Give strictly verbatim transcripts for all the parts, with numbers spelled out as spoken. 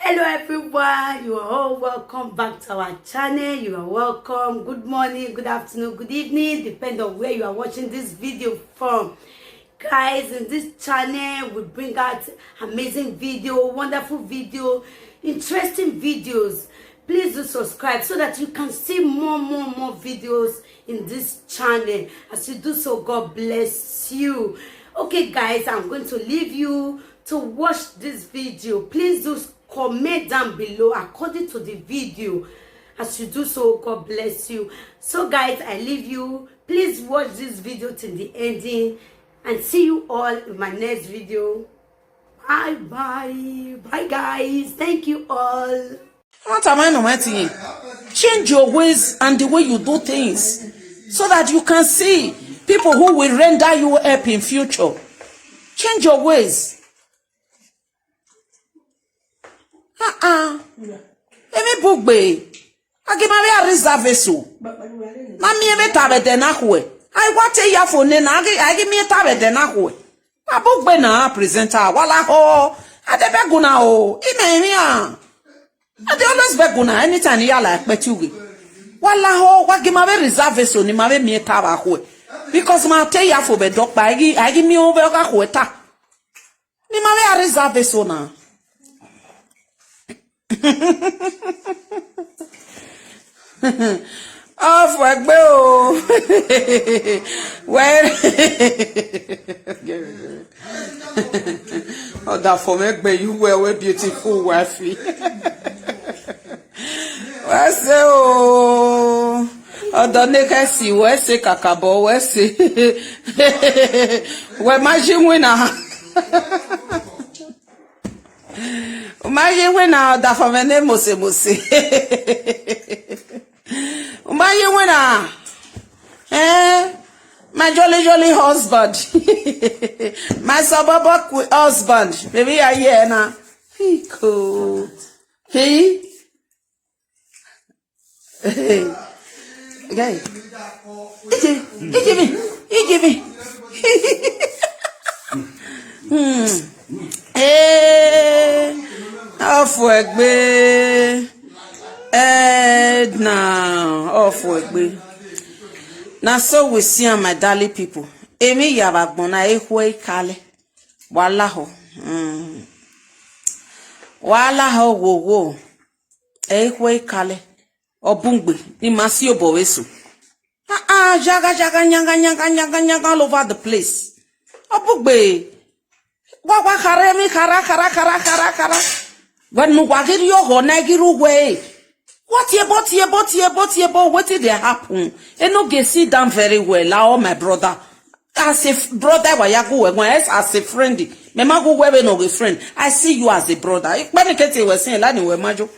Hello everyone, you are all welcome back to our channel. You are welcome. Good morning, good afternoon, good evening, depend on where you are watching this video from. Guys, in this channel, we bring out amazing video, wonderful video, interesting videos. Please do subscribe so that you can see more, more, more videos in this channel. As you do so, God bless you. Okay, guys, I'm going to leave you to watch this video. Please do comment down below according to the video. As you do so, God bless you. So, guys, I leave you. Please watch this video till the ending, and see you all in my next video. Bye bye. Bye, guys. Thank you all. What am I not writing here? Change your ways and the way you do things so that you can see people who will render you help in future. Change your ways. Ah ah. Emi bugbe. A ghi ma vbe a reserve eso. Ma miẹn vbe ta vbe ẹdẹ na khuẹ. A i wa te ya fo nena, a ghi, a ghi miẹn ta vbe ẹdẹ na khuẹ. A bugbe na, presenter, wa lahọ. A de bẹgẹ una o, imẹ emwi a. I dey always beg una anytime I ya la ẹkpẹti ughe. Wa lahọ, wa ghi ma vbe reserve eso ne ima vbe miẹn ta vbe akhuẹ. Because ma te ya fo vbe ẹdẹ ọkpa, a i ghi, a i ghi miẹn vbe ọ gha khuẹ ta. Ne ima vbe a reserve eso na. Ọ fuẹgbe o. Wẹ ọdafẹn mwẹ gbe you well, we beautiful wifey. Wẹ se o. Ọdọ ne khẹ si, wẹ se kakabọ, wẹ se. Wẹ ma yi winna. U ma yi winna, ọdafẹn mwẹ ne mose mose. U ma yi winna. Eh, my jolly jolly husband. My suburban husband. Baby, I hear now. He cool. He. Guy. Ije, ije mi, ije mi. Hmm. Eh, ọ fuẹgbe. Edna, ọ fuẹgbe. Na so we see am, my darling people. Emwi ya vbe agbọn na, ekhue ikalẹ. Wa lahọ. Hmm. Wa lahọ wowo. Ekhue ikalẹ. Ọ bun gbe, ne ima si obọ vbe eso. Ah, ah, yaga, yaga, yaga, yaga, yaga, yaga all over the place. Ọ bun gbe. Wa, wa khare emwi khara, khara, khara, khara, khara. Wẹ ne uwa ghi rrie ọghọ na, ghi rre uwẹ ẹre. What ebo, tie ebo, tie ebo, tie ebo, wetin dey happen? Enogie, sit down very well, ah, oh, my brother. As a f-, brother, wa ya gu wẹ guan, as, as a friend, mẹ ma gu wẹ vbene ọ ghe friend. I see you as a brother. Ikpẹnẹ ke te wẹ sin, ela ni wẹ ma yo.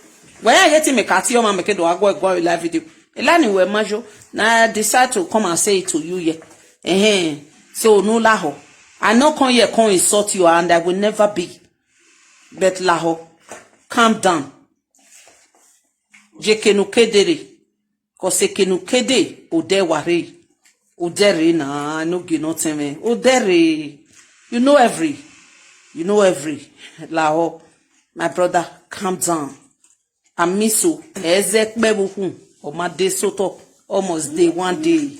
Wẹ ya ye te mẹ ka tie ọmwa mẹ ke do gha gu wẹ guan vbe live video. Ela ni wẹ ma yo. Na I decide to come and say it to you here. Ehen. So, no lahọ. I no come here come insult you and I will never be. But lahọ. Calm down. Je kene u ke de rre. Cause ekene u ke de, odẹ wa rre. Odẹ rre na, no gie nọ tẹn mwẹ. Odẹ rre. You know every. You know every. Lahọ. My brother, calm down. Amiso, ẹzẹ kpẹ vbe ukhun, ọ ma de sotọ, almost day, one day,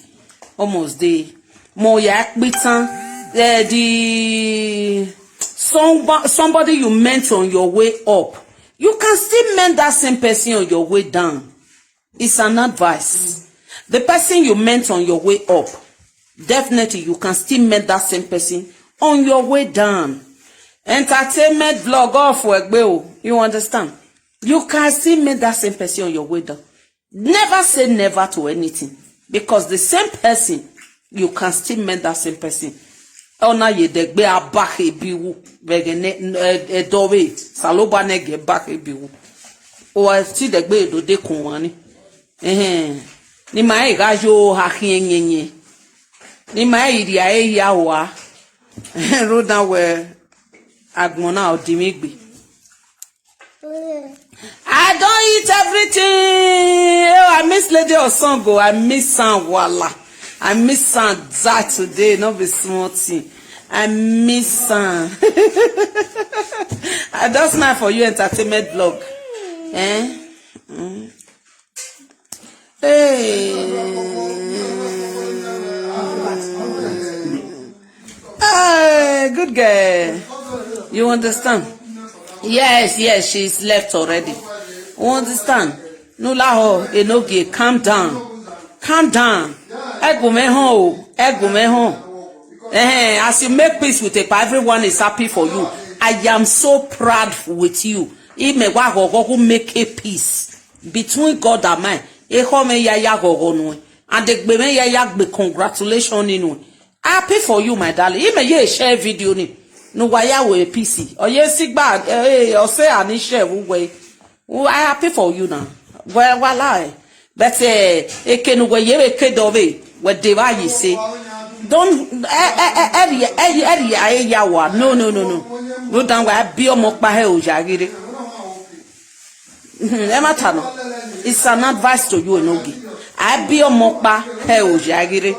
almost day. Mọ ya kpitan, eh, the, some, somebody you met on your way up, you can still meet that same person on your way down. It's an advice. The person you met on your way up, definitely you can still meet that same person on your way down. Entertainment vlog off egbe o. You understand? You can still meet that same person on your way down. Never say never to anything, because the same person, you can still meet that same person. Ọ na ye dẹgbe a ba khe bi wu, vbe ẹghẹ ne, eh, ẹdọ vbe, Osanobua ne gie ba khe bi wu. Uwa ti dẹgbe do de kun wan ni. Ehẹn. Ne ima i gha yo ha khian yẹnyẹn. Ne ima i rhia ẹre hia rua. Rhunmwuda wẹ agbọn na ọ dinmwi gbe. I don't eat everything. Oh, I miss Lady Osongo. I miss am, wala. I miss am that today. No be small thing. I miss am. I just smile for you entertainment vlog. Eh? Mm. Hey. Hey, good girl. You understand? Yes, yes, she's left already. You understand? No, Lahọ, Enogie, calm down. Calm down. Ẹgumẹ họn o, ẹgumẹ họn. Eh, as you make peace with Epa, everyone is happy for you. I am so proud with you. Imẹ wa ghọghọ who make a peace between God and man. Ekhọe mwẹ ya ya ghọghọ nuẹn. And egbe mwẹ ya ya gbe congratulation ni nuẹn. Happy for you, my darling. Imẹ ye share video ni. Ne uwa ya wẹ peace. Ọ ye sigba, eh, ọ sẹ a ni share vbe uwẹ. I happy for you now. Wẹ wa la ẹ. But, eh, eke ne uwẹ ye vbe ke dọ vbe, wẹ de vba yi se. Don't, eh, eh, eh, eh, ri, eh, ri, eh, ri, eh, ya wa. No, no, no, no. No, dan wa bi ọmọ kpa hẹ oya ghere. Mhm, ẹ ma ta nọ. It's an advice to you, Enogie. A bi ọmọ kpa hẹ oya ghere.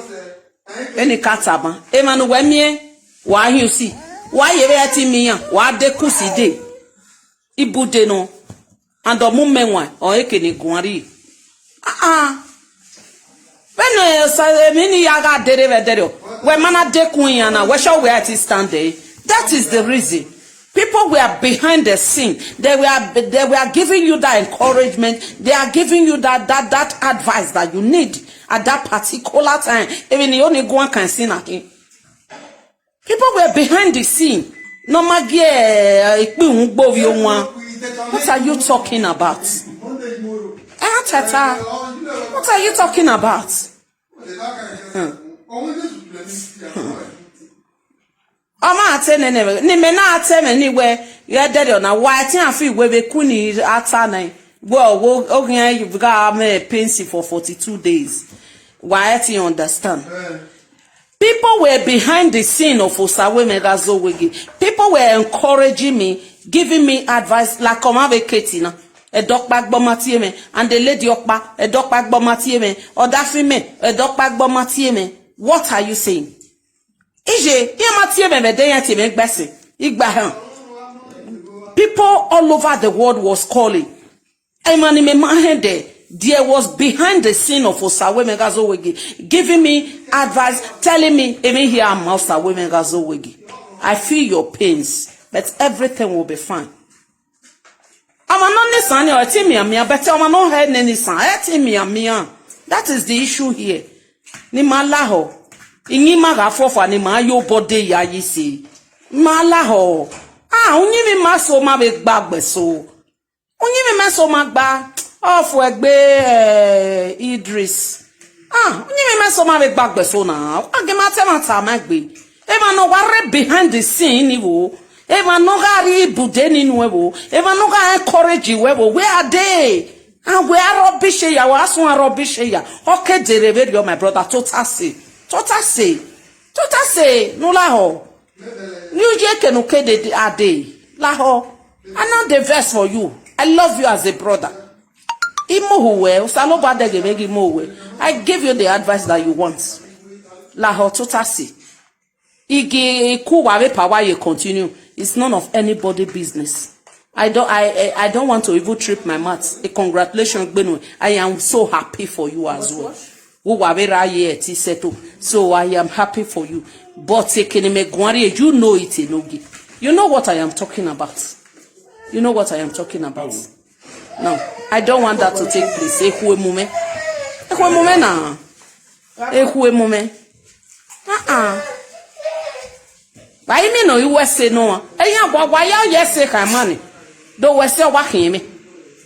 Eni ka tama. Emwa ne uwẹ miẹn, wa hin usi. Wa ye vbe ẹtin miẹn, wa de kusi de. Ibude nọ. And ọ mu mẹ wan, ọ eke ne guan rri. Ah, ah. Vbene sa emwi ni ya gha dere vbe ẹdẹrriọ, wẹ ma na dekun iran na, wẹ sure wẹ a ti stand there. That is the reason. People were behind the scene. They were, they were giving you that encouragement. They are giving you that, that, that advice that you need at that particular time. Even the only one can see nothing. People were behind the scene. No ma gie, eh, ikpihun gbe ovbi owan. What are you talking about? Eh, Tata, what are you talking about? Hmm. Ọ ma te nene, ne imẹ na te mwẹ ni wẹ, ghẹ dẹrriọ na, wa ẹtin a fi wẹ vbe ku ni a ta nẹ. Wẹ ọ wo, oghian gha mwẹ pensi for forty-two days. Wa ẹtin understand. People were behind the scene of Osawe Mega Zowege. People were encouraging me, giving me advice, like ọmwa vbe Katie na. Ẹdẹ ọkpa gbe ọ ma tie mwẹ, and the lady ọkpa, ẹdẹ ọkpa gbe ọ ma tie mwẹ, ọdafẹn mẹ, ẹdẹ ọkpa gbe ọ ma tie mwẹ. What are you saying? Iye, iran ma tie mwẹ vbe ẹdẹ, iran tie mwẹ gba ẹse, igba họn. People all over the world was calling. Emwa ni mẹ ma hẹn dẹ, there was behind the scene of Osawe Mega Zowege giving me advice, telling me, even here, I'm Osawe Mega Zowege. I feel your pains, but everything will be fine. Ọmwa ne ọ ni isan ni, ọ i te mianmian, but ọmwa ne ọ hẹ nene isan, ẹ i te mianmian. That is the issue here. Ne ima lahọ, iyẹn ima gha fuọfua ne ima ya obọ de ya yi se. Ima lahọ. Ah, uyinmwẹ ima so ma vbe gba gbe so. Uyinmwẹ ima so ma gba. Ọ fu ẹgbe, eh, Idris. Ah, uyinmwẹ ima so ma vbe gba gbe so na. A ghi ma te ẹmwata ma egbe. Emwa ne ọ wa rre behind the scene ni vbo. Emwa ne ọ gha rri ibude ni nuẹn vbo. Emwa ne ọ gha encourage wẹ vbo. Where are they? And wẹ a rubbish ya, wẹ a suẹn rubbish ya. Ọ ke dere vberriọ, my brother, tota se. Tota se. Tota se, ne u lahọ. Ne u ye eke ne u ke dede a dee. Lahọ. I no dey vex for you. I love you as a brother. I muhu wẹ, Osanobua dẹghe mwẹ ghi muhu wẹ. I give you the advice that you want. Lahọ tota se. Igi iku wa vbe pa wa ye continue. It's none of anybody business. I don't, I, I, I don't want to even trip my mouth. A congratulations, Gbenu. I am so happy for you as well. Wo wa vbe ra ye ẹti settle. So I am happy for you. But eke ne mẹ guan rrie, you know it, Enogie. You know what I am talking about. You know what I am talking about. No, I don't want that to take place. Ekhu emu mwẹ. Ekhu emu mwẹ na. Ekhu emu mwẹ. Ah, ah. Wa i miẹn ne ọ ghi wẹ ẹse nọ ọmwa. Eyan wa, wa ya ye ẹse kha ima ni. Do wẹ ẹse, ọ wa khian mwẹ.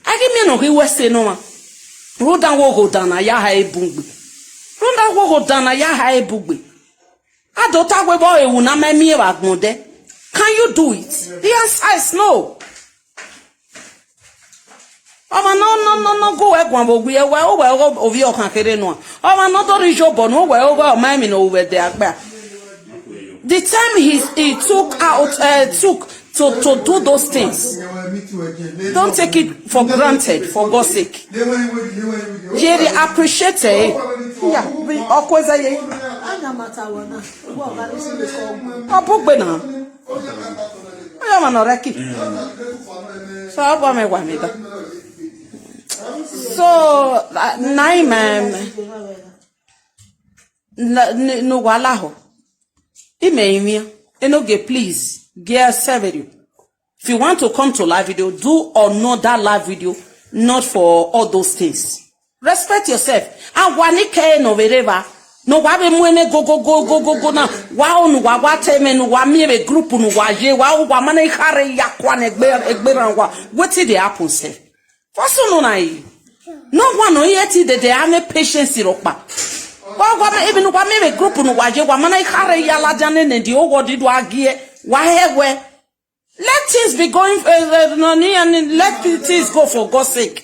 A ghi miẹn ne ọ ghi wẹ ẹse nọ ọmwa. Rhunmwuda wẹ oghodan na ya ha e bun gbe. Rhunmwuda wẹ oghodan na ya ha e bun gbe. A do ta wẹ vbe ọ re wu na ma miẹn vbe agbọn dẹ. Can you do it? The answer is no. Ọmwa nọ, nọ, nọ, nọ gu wẹ guan vbe owiẹ, wẹ, wẹ, ovbi ọkhan kherhe nua. Ọmwa nọ do rhie iyobọ nuẹn, wẹ, wẹ, ọ ma emwi ne ọ ru vbe ẹdẹ akpa. The time he, he took out, uh, took to, to do those things, don't take it for granted, for God's sake. Ye appreciate it. Yeah, we, of course, I, Ọ bugbe na. Ọ ya ọmwa ne ọ rẹki. So, ọ bu amẹ wa mẹ da. So, uh, na imẹ, ne, ne, ne uwa lahọ. Imẹ rinmwian. Enogie, please, get several. If you want to come to live video, do another live video, not for all those things. Respect yourself. A wa ni kẹ ne ọ vbe rre evba, ne uwa vbe mu ẹmwẹ gogogogogo na, wa ho ne uwa wa ta ẹmwẹ ne uwa miẹn vbe group ne uwa ye, wa ho, wa ma na i khare ya kua ne egbe, egbe rran uwa. Wetin dey happen sef? Vbọ sunu na yi? Ne uwa nọ, irẹn te dede a mwẹ patience rhọkpa. Wa, wa, even ne uwa miẹn vbe group ne uwa ye, wa ma na i khare ya ladian nene, the whole world do a gie, wa hẹ wẹ. Let things be going, uh, uh, no, ni, and let things go for God's sake.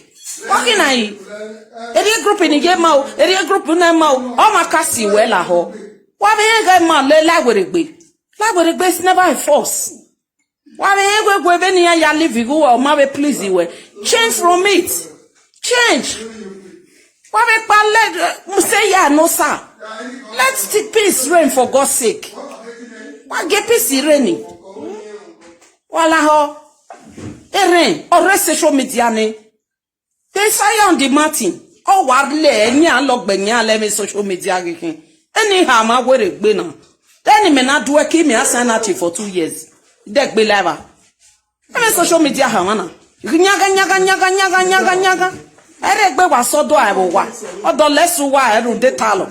Fucking I. Eri group ni ye ma o, eri group na ma o. Ọ ma ka si wẹ lahọ. Wa vbe ghe ma le la were gbe. La were gbe is never a force. Wa vbe ghe gbe vbe ni ya live igho, ọ ma vbe please wẹ. Change from it. Change. Wa vbe kpa le, uh, say ya no sir. Let the peace reign for God's sake. Wa gie peace reign. Wa lahọ, erhẹn, ọ rre social media nẹ. They say on the mountain, ọ wa lẹ ẹyan lọgbẹ yan lẹ vbe social media ghe khin. Anyhow ma were gbe na. Then mẹ na do ẹki, mẹ a sign out for two years. Dẹ gbe live. Vbe social media ha mwa na. Nyaga, nyaga, nyaga, nyaga, nyaga, nyaga. Ẹre gbe wa sẹ ọdọ a vbe owa. Ọdọ lẹsu wa ẹre ude talọ.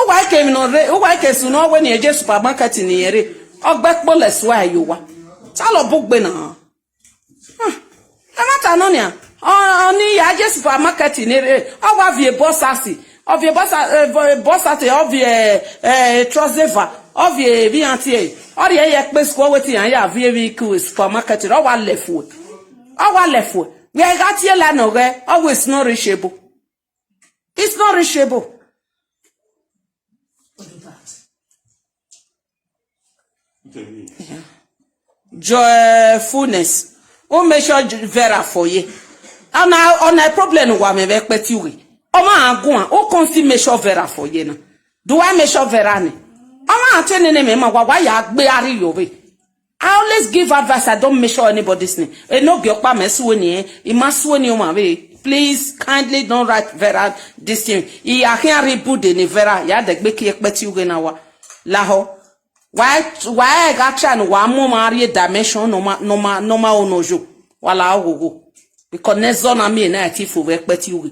Uwa ke emwi nọ rre, uwa ke sunu ọ wẹ ne irẹn ye supermarket ne irẹn rre. Ọ gbe ẹkpo lẹsu a ye owa. Talọ bugbe na. Ah, ẹmwata nọ nian, ọ, ọ ni ya ye supermarket ne rre, ọ wa viẹ bọsasi, ọ viẹ bọsa, eh, bọ-, bọsasi, ọ viẹ, eh, trọseva, ọ viẹ emwi iran tie, ọ rhie ye ẹkpo school, ọ wẹ te iran ya viẹ emwi ke supermarket, ọ wa lẹ fue, ọ wa lẹ fue. Wẹ gha tie la nọ ghẹ, ọ wẹ it's not reachable. It's not reachable. Joyfulness. U make sure Vera fo ye. Ọna, ọna problem wa mwẹ vbe ẹkpẹti ughe. Ọ ma guan, u constantly make sure Vera fo ye na. Do I make sure Vera ni? Ọ ma te nene mẹ ma wa, wa ya gbe a rri yo vbe. I always give advice, I don't make sure anybody's name. Enogie ọkpa mẹ sue ni, I ma sue ni ọmwa vbe. Please, kindly don't write Vera this thing. I ya khian rhie ibude ne Vera, ya dẹgbe ke ẹkpẹti ughe na wa. Lahọ. Wa, wa gha try ne wa mu ọmwa rrie dimension ne ọ ma, ne ọ ma, ne ọ ma ho ne ọ yo. Wa la oghogho. Because ne ẹzọ na miẹn na ẹtin fo vbe ẹkpẹti ughe.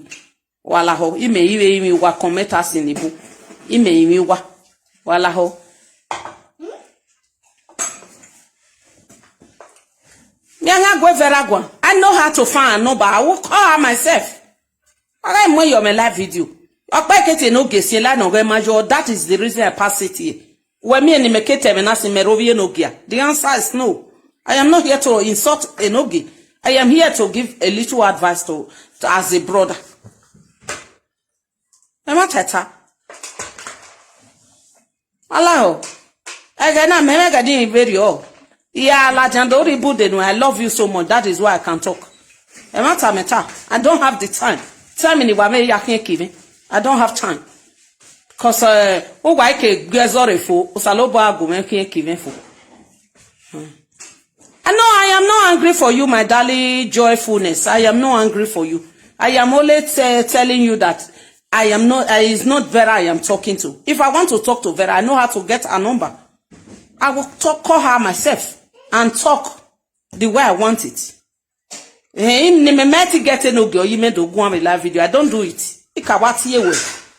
Wa lahọ, imẹ i vbe rinmwian uwa, comment a sin ni bu. Imẹ i rinmwian uwa. Wa lahọ. Mẹ a gha gu Vera guan. I know how to find her number. I will call her myself. Ọ gha mu yọ mẹ live video. Ọkpa ke te Enogie si la nọ ghẹ ma yo. That is the reason I pass it here. Wẹ miẹn ne mẹ ke ta ẹmwẹ na sin mẹ rre ovbi Enogie a? The answer is no. I am not here to insult Enogie. I am here to give a little advice to, to as a brother. Ẹ ma tata. Alao. Ẹghẹ na mẹ, mẹ gha di vberriọ. Iya ladian do rhie ibude nuẹn, I love you so much. That is why I can talk. Ẹ ma ta mẹ ta. I don't have the time. Time ni wa mẹ ya khian kevbe. I don't have time. 'Cause, eh, uwa ke gbe ẹzọ rre fo, Osanobua gu mwẹ khian kevbe fo. Hmm. I know I am not angry for you, my darling Joyfulness. I am not angry for you. I am only te-, telling you that I am not, uh, it's not Vera I am talking to. If I want to talk to Vera, I know how to get her number. I will talk, call her myself and talk the way I want it. Eh, ne mẹ ma te get Enogie, ọ ye mẹ do guan vbe live video. I don't do it. I ka wa tie wẹ.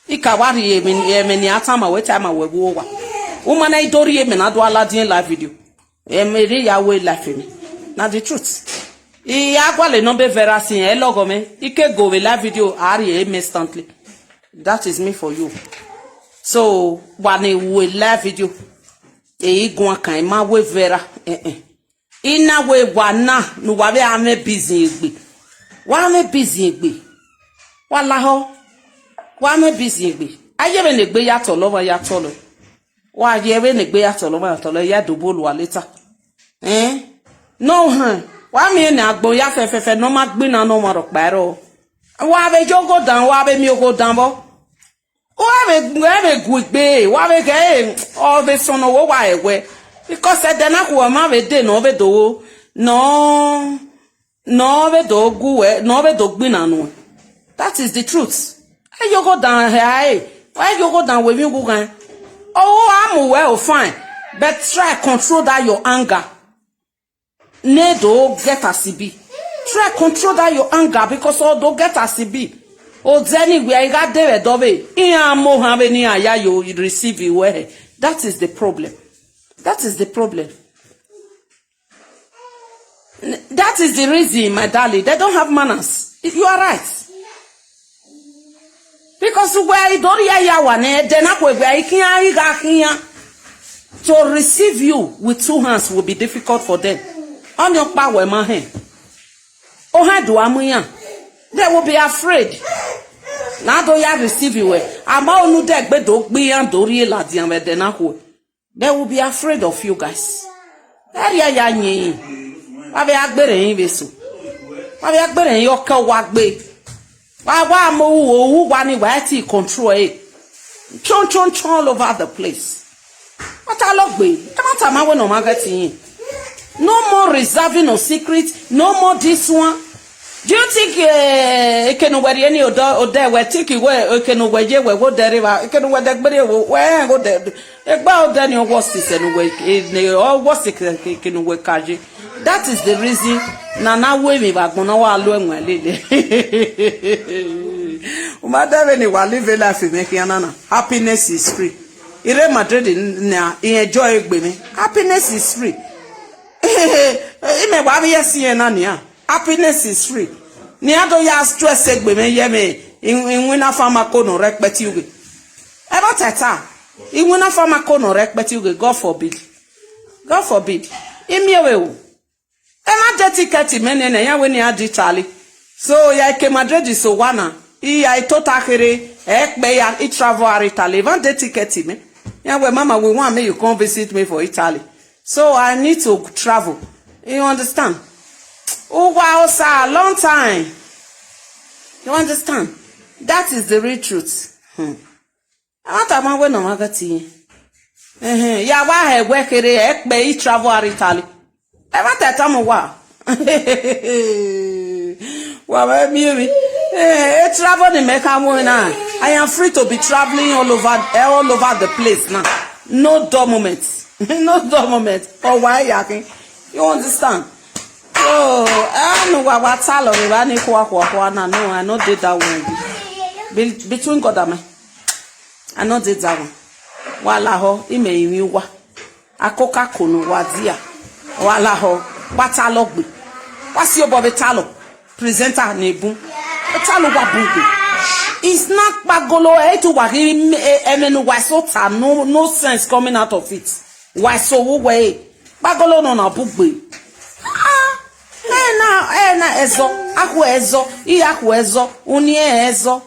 I ka wa rhie emwi, emwi ne a tama wẹ, tama wẹ vbe uwa. U ma na i do rhie emwi na do a ladian live video. Emwi rhie ya wẹ life emwi. Na the truth. I a gualọ nọ be Vera sin, ẹ lọghọ mẹ. I ke go vbe live video, a rhie emwi instantly. That is me for you. So, wa ni wẹ live video. E i guan kan, I ma wẹ Vera. Eh, eh. I na wẹ wa na ne uwa vbe a mwẹ bizin egbe. Wa mwẹ bizin egbe. Wa lahọ. Wa mwẹ bizin egbe. A ye vbene egbe ya tọlọ ọmwa ya tọlọ. Wa ye vbene egbe ya tọlọ ọmwa ya tọlọ, ya do bolo uwa later. Eh? No, hẹn. Wa miẹn ne agbọn ya fẹfẹfẹ ne ọ ma gbinna ne ọmwa rhọkpa ẹrọ. Wa vbe ye ogho dan, wa vbe miẹn ogho dan vbọ. Wa vbe, wa vbe gu egbe, wa vbe ghẹ, ọ vbe sọnnọ wo wa ẹwẹ. Because ẹdẹ na khuẹ ma vbe de nọ vbe do, nọ, nọ vbe do gu wẹ, nọ vbe do gbinna nuẹn. That is the truth. Ẹ yogho dan hẹ a e, ẹ yogho dan wẹ emwi ughughan. Ọ a mu wẹ o fine, but try control that your anger. Ne do get as e be. Try control that your anger because ọ do get as e be. Odẹ ni wẹ a i gha de vbe ẹdẹ ọvbehe, iran mu ohan vbene iran ya yo receive wẹ hẹ. That is the problem. That is the problem. That is the reason, my darling. They don't have manners. You are right. Because wẹ i do rhie ya wa nẹ, ẹdẹ na khuẹ wẹ i khian, i gha khian. To receive you with two hands will be difficult for them. Ọnii ọkpa wẹ ma hẹn. Ohan do a mu iran. They will be afraid. Na do ya receive you wẹ. Ama onu dẹ gbe do gbe iran do rhie ladian vbe ẹdẹ na khuẹ. They will be afraid of you guys. Ẹ rhie ya yin. Wa vbe a gbere yin vbe eso. Wa vbe a gbere yin ọkẹ wa gbe. Wa wa mo hu ohu wa ni wa ti control e. Chon chon chon all over the place. Wa ta lọ gbe. Ẹ ma ta ma wẹ ne ọ ma ghẹ ti yin. No more reserving of secret. No more this one. Do you think eh, ekene wẹ rhie ni odẹ odẹ wẹ think wẹ ekene wẹ ye wẹ wo dẹ rre vba ekene wẹ dẹ gbere wo wẹ ẹ wo dẹ egba odẹ ni ọ worst sẹ ne wẹ ne ọ worst ekene wẹ ka ye. That is the reason na na wo emwi vbe agbọn na wa lo ẹwẹn lele. U ma dẹ vbene wa live life mwẹ khian na na, happiness is free. I Real Madrid na i enjoy egbe mwẹ. Happiness is free. Imẹ wa vbe ẹse na nian. Happiness is free. Ne iran do ya stress egbe mwẹ ye mwẹ iwinna famako ne ọ rre ẹkpẹti ughe. Ẹmwata ta, iwinna famako ne ọ rre ẹkpẹti ughe, God forbid. God forbid. I miẹn vbe o. Ẹ na de ticket mẹ nene, iran wẹ ne iran de Italy. So ya ke Madrid so wa na. I ya tota kherhe, ẹ kpẹ ya, I travel a rre Italy. Ivan de ticket mẹ. Iran wẹ, "Mama, we want me you come visit me for Italy." So I need to travel. You understand? Uwa osa, long time. You understand? That is the real truth. Hmm. Ẹmwata ma wẹ ne ọ ma ghẹ te irẹn. Ẹhẹn, ya wa hẹ wẹ kherhe, ẹ kpẹ I travel a rre Italy. Ẹmwata tama uwa. Wa vbe miẹn emwi. Eh, e travel ni mẹ kha mu na. I am free to be traveling all over, eh, all over the place now. No dull moment. No dull moment. Ọ wa ya khin. You understand? So, anu wa wa ta lọ vbe evba ni khua khua khua na, no, I no dey that one. Be-, between God and me, I no dey that one. Wa lahọ, imẹ rinmwian uwa. Akokako ne uwa dia. Wa lahọ, wa ta lọ gbe. Wa si obọ vbe ta lọ. Presenter ne bun. E ta lọ wa bun gbe. It's not kpagolo, eh, to wa ghi, eh, ẹmwẹ ne uwa so ta, no, no sense coming out of it. Wa so wo wẹ, eh. Kpagolo nọ na bu gbe. Ah, ẹ na, ẹ na ẹzọ, akhu ẹzọ, I akhu ẹzọ, uni ẹzọ.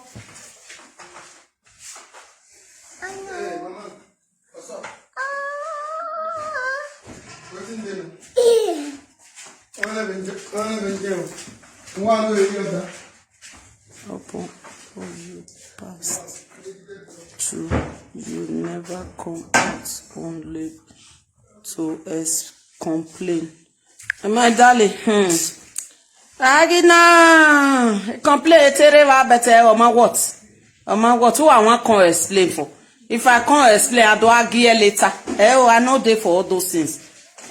Open for you past two. You never come out only to ex-, complain. My darling, hmm. Agina, complain tere va better, oh my what? Oh my what? Who I want come explain for? If I come explain, I do argue later. Eh, oh, I no dey for all those things.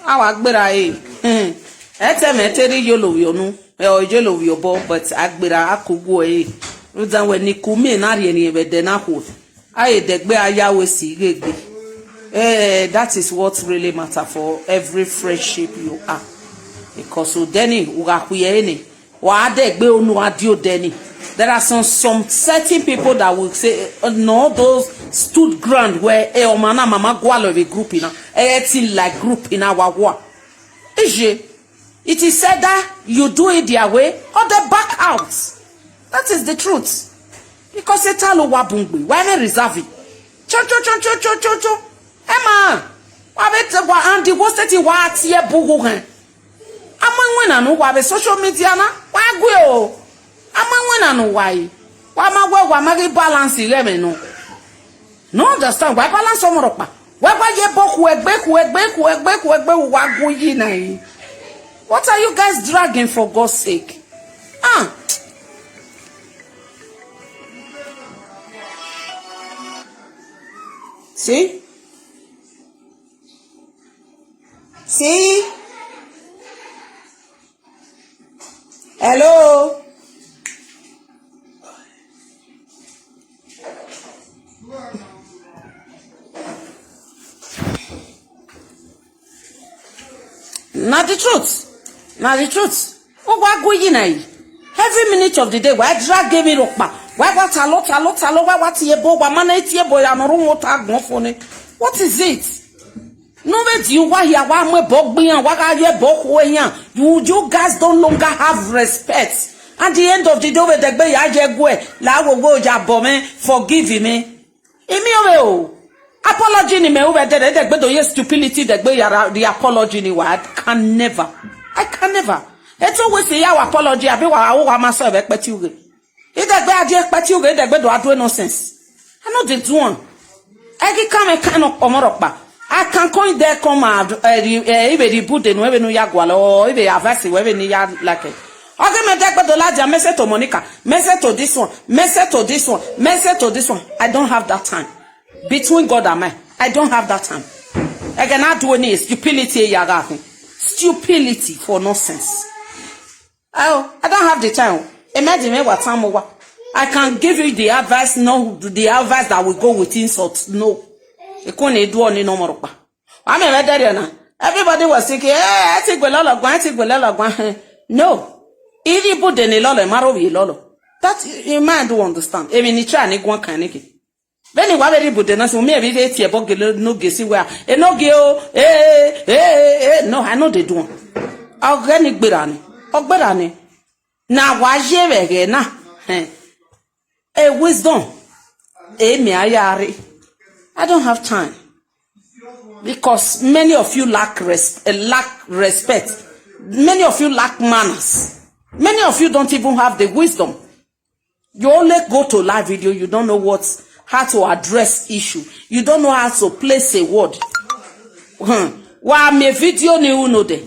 Awa gbera, eh. Hmm. Ẹ tẹ mẹ tere yolo wi onu. Ẹ ọ yolo wi obọ, but agbera akugbo, eh. Rụdan wẹ ne ikun miẹn na rhie ẹre vbe ẹdẹ na khuo. A ye dẹgbe a ya wẹ si ghegbe. Eh, that is what really matter for every friendship you are. Because odẹ ni, u gha khuiẹ ẹre ni, wa dẹgbe unu a di odẹ ni. There are some, some certain people that will say, uh, no, those stood ground where, eh, ọmọ na mama gualọ vbe group na, eh, thing like group na wa wa. Ije, it is said that you do it their way or they back out. That is the truth. Because e ta lọ wa bun gbe, wa ẹmwẹ reserve. Cho, cho, cho, cho, cho, cho, cho. Ẹ ma, wa vbe te wa, and the worst thing, wa tie bu hu hẹn. A ma winna nu wa vbe social media na, wa gue o. A ma winna nu wa yi. Wa ma wẹ wa ma ghi balance ighẹ ẹmwẹ nọ. No understand. Wa balance ọmọ rọkpa. Wa gba ye bo khuegbe, khuegbe, khuegbe, khuegbe, wa gu yi na yi. What are you guys dragging for God's sake? Ah. See? See? Hello? Na the truth. Na the truth. Uwa gu yi na yi. Every minute of the day, wa drag me rokpa. Wa wa talo, talo, talo, wa wa tie ebo, wa ma na tie ebo ya no ru won ta gbọn fo ne. What is it? No, wait, you wa here, wa mu ebo gbe iran, wa gha ye ebo khu iran. You, you guys don't longer have respect. At the end of the day, we degbe ya je gue, la wo wo ya bo me, forgive me. Emi ove o. Apology ni me ove dede, degbe do ye stupidity, degbe ya ra, the apology ni wa, I can never. I can never. Eto we say ya apology, abi wa, wa ma so ebe kpeti ughe. Idegbe a die kpeti ughe, idegbe do a do nonsense. I no dey do am. Egi come kind of ọmọ rọkpa. I can come there come and uh, re, uh, ibe ri bude nu ebe nu ya gualọ, ibe advice we ebe ni ya like. Oge me degbe do la dia message to Monica, message to this one, message to this one, message to this one. I don't have that time. Between God and man, I don't have that time. Ege na do any stupidity ya ga. Stupidity for nonsense. Oh, I don't have the time. Imagine me what time over. I can give you the advice, no, the advice that will go with insult. No. Ekun ni do ni no more pa. I mean, where there na. Everybody was thinking, "Hey, I think we lolo gwan, I think we lolo gwan." No. If you put the lolo, maro we lolo. That you mind do understand. I mean, it's trying to go kind of. Vbene wa vbe rhie ibude na si, u miẹn vbe ghe tie ẹbọ gele enogie si wẹ, "Enogie o, eh, eh, eh, eh, eh." No, I no dey do am. Ọghe ni gberra ni, ọ gberra ni. Na wa ye vbe ẹghẹ na. Eh. A wisdom. Eh, me I are. I don't have time. Because many of you lack res-, eh, lack respect. Many of you lack manners. Many of you don't even have the wisdom. You only go to live video, you don't know what, how to address issue. You don't know how to place a word. Hmm. Wa me video ni uno de.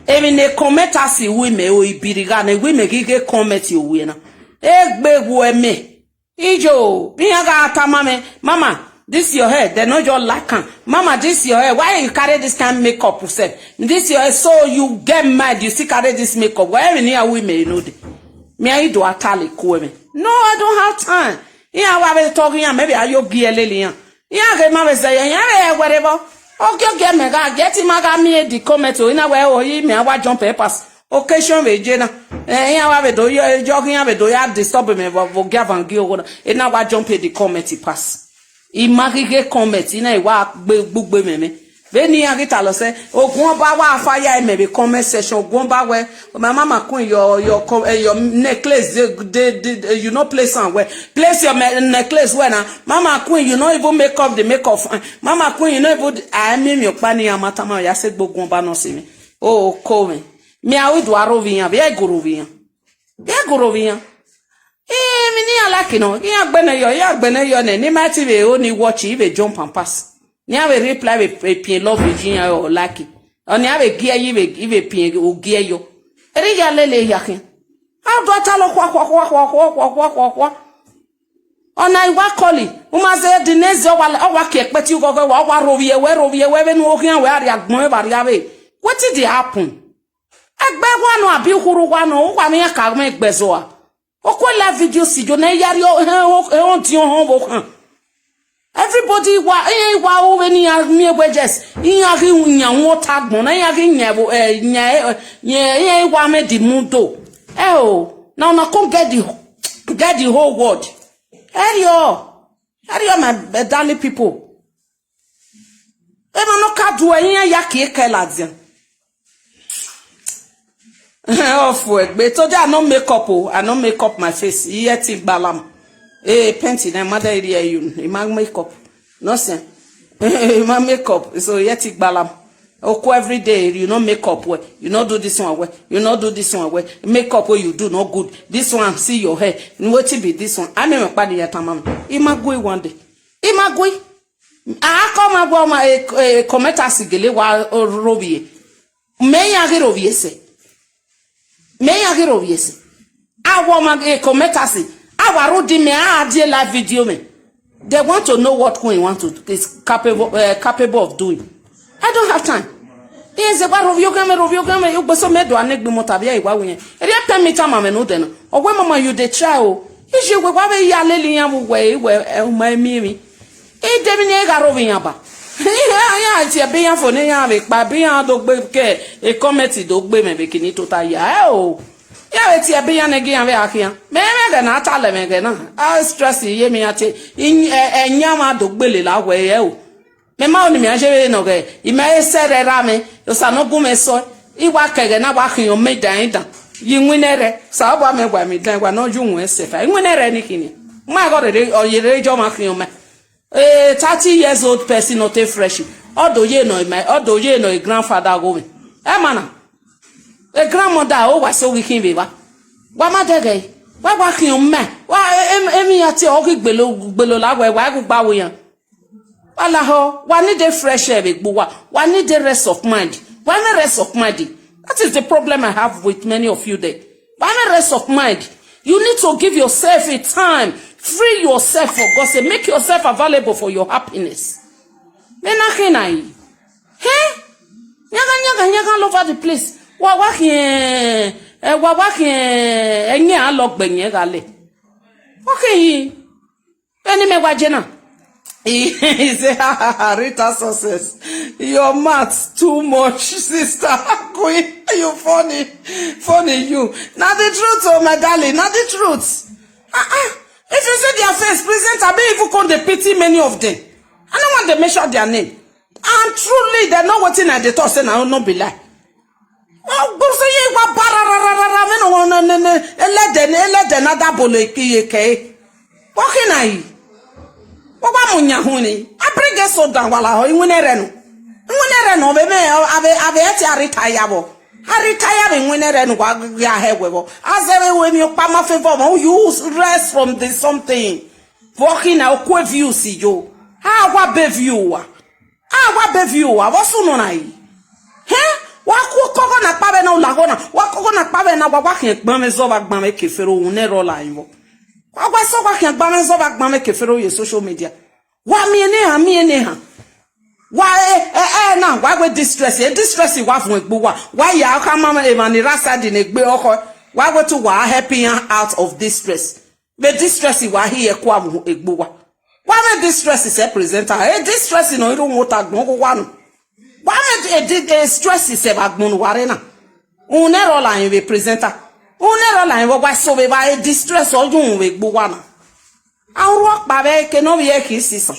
Emi ne comment asi wi me o ibiriga ne wi me gige comment o wi na. Egbe wo me. Ijo, bi ya ga tama me, "Mama, this your hair, they no just like am. Mama, this your hair, why you carry this kind makeup yourself? This your hair, so you get mad, you still carry this makeup." Why even here we may know the. Me, I do a tally cool me. No, I don't have time. Iran wa vbe talk iran, maybe I yo gie lele iran. Iran ghe ma vbe sẹ iran vbe wherever. Ogie ogie me ga get him aga me the comment o, ina we o yi me awa jump e pass. Occasion vbe je na. Eh, iran wa vbe do yo, yo iran vbe do ya disturb me vbe, vbe gia van gi ogho na. Ina wa jump e the comment pass. I ma ghi ghe comment, ina i wa gbe gbugbe mẹ mẹ. Vbene iran ghi talọ sẹ, ogun ọba wa fire mẹ vbe comment section, ogun ọba wẹ, "My mama queen, your, your co-, eh, your necklace, dey, dey, dey, you no place am well. Place your me-, necklace well na. Mama queen, you no even make up the makeup fine. Mama queen, you no even," a mi mi okpa ni a ma tama ya se gbe ogun ọba nọ si mi. O ko me. Mi a wi do aro vi yan, vbe go ro vi yan. Vbe go ro vi yan. Eh, mi ni iran like nọ, iran gbẹnẹ yọ, iran gbẹnẹ yọ nẹ, ne I ma ti vbe ho ni watch, I vbe jump and pass. Ne iran vbe reply vbe, vbe piẹn love yi iran ọ like. Ọ ne iran vbe gie yi vbe, I vbe piẹn ogie yọ. Eri ya lele ya khian. A do ta lọ khua, khua, khua. Ọ na I wa call, u ma zẹ di ne zẹ, ọ wa, ọ wa kie kpẹti ughọghọ, wa, ọ wa rovbiẹ wẹ, rovbiẹ wẹ, vbene u khian wẹ a rhie agbọn evba rhia vbe. Wetin dey happen? Egbe wa nọ abi ukhurhu wa nọ, uwa mwẹ iran ka mwẹ gbẹzọ a. Okue live video si yo ne ya rhie ehọn diọn họn vbe okhan. Everybody wa, iran wa ru vbene iran miẹn wedges, iran ghi yan wọn ota agbọn na, iran ghi yan ẹvbo, eh, yan, eh, yan, iran wa mwẹ the mundo. Eh o, na una come get the, get the whole world. Erriọ, erriọ, my darling people. Emwa ne ọ ka du ẹre, iran ya kie kẹ ladian. Ọ fu egbe. Today I no make up o. I no make up my face. Iye ti gbalam. Eh, paint na, mother area you. I ma make up. No sense. I ma make up. So iye ti gbalam. Oku every day, you no make up well. You no do this one well. You no do this one well. Make up wey you do no good. This one, see your hair. Wetin be this one? I mean, my body ya tamam. I ma go one day. I ma gui. A kọ ma gua ma, e, e, comment asi gele wa rovie. Mẹ iran ghi rovie sẹ. Mẹ iran ghi rovie sẹ. A wa ma, e, comment asi. A wa rhunmwuda mẹ, a die live video mẹ. They want to know what Queen want to, is capable, uh, capable of doing. I don't have time. Iye ze wa rovie oghian mwẹ, rovie oghian mwẹ, ugbeso mẹ do a ne egbe mọ ta vbe a i wa wi yẹn. Erriọ pẹ mi tama mwẹ ne odẹ na. Ọ wẹ, mama, you dey try o. Iye wẹ wa vbe ya lele iran vbe uwẹ, wẹ, eh, uma emiemhi. I de emwi ne I gha rro vbe iran ba. Iran tie ẹbe iran fo ne iran vbe kpa, ẹbe iran do gbe ke, e comment do gbe mwẹ vbe kini tota ya. Ẹ o. Iran vbe tie ẹbe iran nẹ, gie iran vbe gha khian. Mẹ mwẹ ẹghẹ na, a ta lẹ mwẹ ẹghẹ na. A stress ye emwi iran tie, i, ẹ, ẹyan mwa do gbele la wẹ ẹ o. Mẹ ma ho ne imẹ a ye vbe nọ ghẹ, imẹ i sẹ rẹ ra mwẹ, Osa ne ọ gu mwẹ sẹ, I wa kẹ ẹghẹ na wa khian mẹ dan dan. Ye iwinna rẹ, Osanobua mẹ wa emwi dan, wa ne ọ ye uwẹ sẹ fa. Iwinna rẹ ni khin ni. Ma ghe rere, ọ ye rere jọ ma khian mẹ. A thirty years old person not a fresh. Ọ do ye nọ ma, ọ do ye nọ grandfather gho mwẹ. Ẹ ma na. A grandmother, o wa so ghi khin vbe evba. Wa ma dẹghẹ. Wa wa khian mẹ. Wa, e, e, emwi iran tie ọ ghi gbelo, gbelo la wẹ, wa gu gba wo iran. Wa lahọ, wa need a fresh air vbe egbe uwa. Wa need a rest of mind. Wa need rest of mind. That is the problem I have with many of you there. Wa need rest of mind. You need to give yourself a time. Free yourself for God's sake. Make yourself available for your happiness. Mẹ na khin na yi. Hẹ? Yagha, yagha, yagha all over the place. Wa wa khian, eh, wa wa khian, ẹyin a lọ gbẹyin gha lẹ. Okay yi. Vbene mẹ wa je na. He, he say, "Rita Success, your mouth too much, sister." Queen, you funny, funny you. Na the truth, oh my darling, na the truth. Ah ah. If you see their face, presenter, be even come dey pity many of them. I no want to mention their name. And truly, they know wetin I dey talk, say na no be lie. Gbose ye wa ba ra ra ra ra ra, me no wan ne, ne, ne, elede ne, elede na da bolo ikiye ke. Wa khin na yi. Wa wa mu yan hu ni. A bring it so down, wa lahọ, iwinna rẹ nọ. Iwinna rẹ nọ, vbe mẹ, a vbe, a vbe ẹti a retire vbọ. A retire vbe iwinna rẹ nọ, wa gha hẹ wẹ vbọ. A zẹ vbe wẹ emwi ọkpa ma fẹ vbọ, you rest from the something. Vbọ khin na, okue views yo. A wa be view wa. A wa be view wa, vbọ sunu na yi. Hẹ? Wa ku kọghọ na kpa vbe na, u lahọ na. Wa kọghọ na kpa vbe na, wa wa khian gbanmwẹ zọ vbe agbanmwẹ ke fero, uhunmwu ne rọ la yin vbọ. Wa wa sẹ wa khian gbanmwẹ zọ vbe agbanmwẹ ke fero ye social media. Wa miẹn ne ehan, miẹn ne ehan. Wa, eh, eh, eh, na, wa wẹ distress, eh, distress wa vuọn egbe uwa. Wa ya khama emwa ni ra side ne egbe ọkhọ. Wa wẹ to wa help iran out of distress. Vbe distress wa hi ẹkua vbe egbe uwa. Wa mwẹ distress sẹ presenter. E distress nọ i rre uhunmwu ota agbọn ghe uwa nọ. Wa mwẹ e di-, e stress sẹ vbe agbọn ne uwa rre na. Uhunmwu ne rọ la yin vbe presenter. Uhunmwu ne rọ la yin vbe wa so vbe evba, e distress ọ ye uhunmwu vbe egbe uwa na. A ru ọkpa vbe eke ne ọ vbe eke isisan.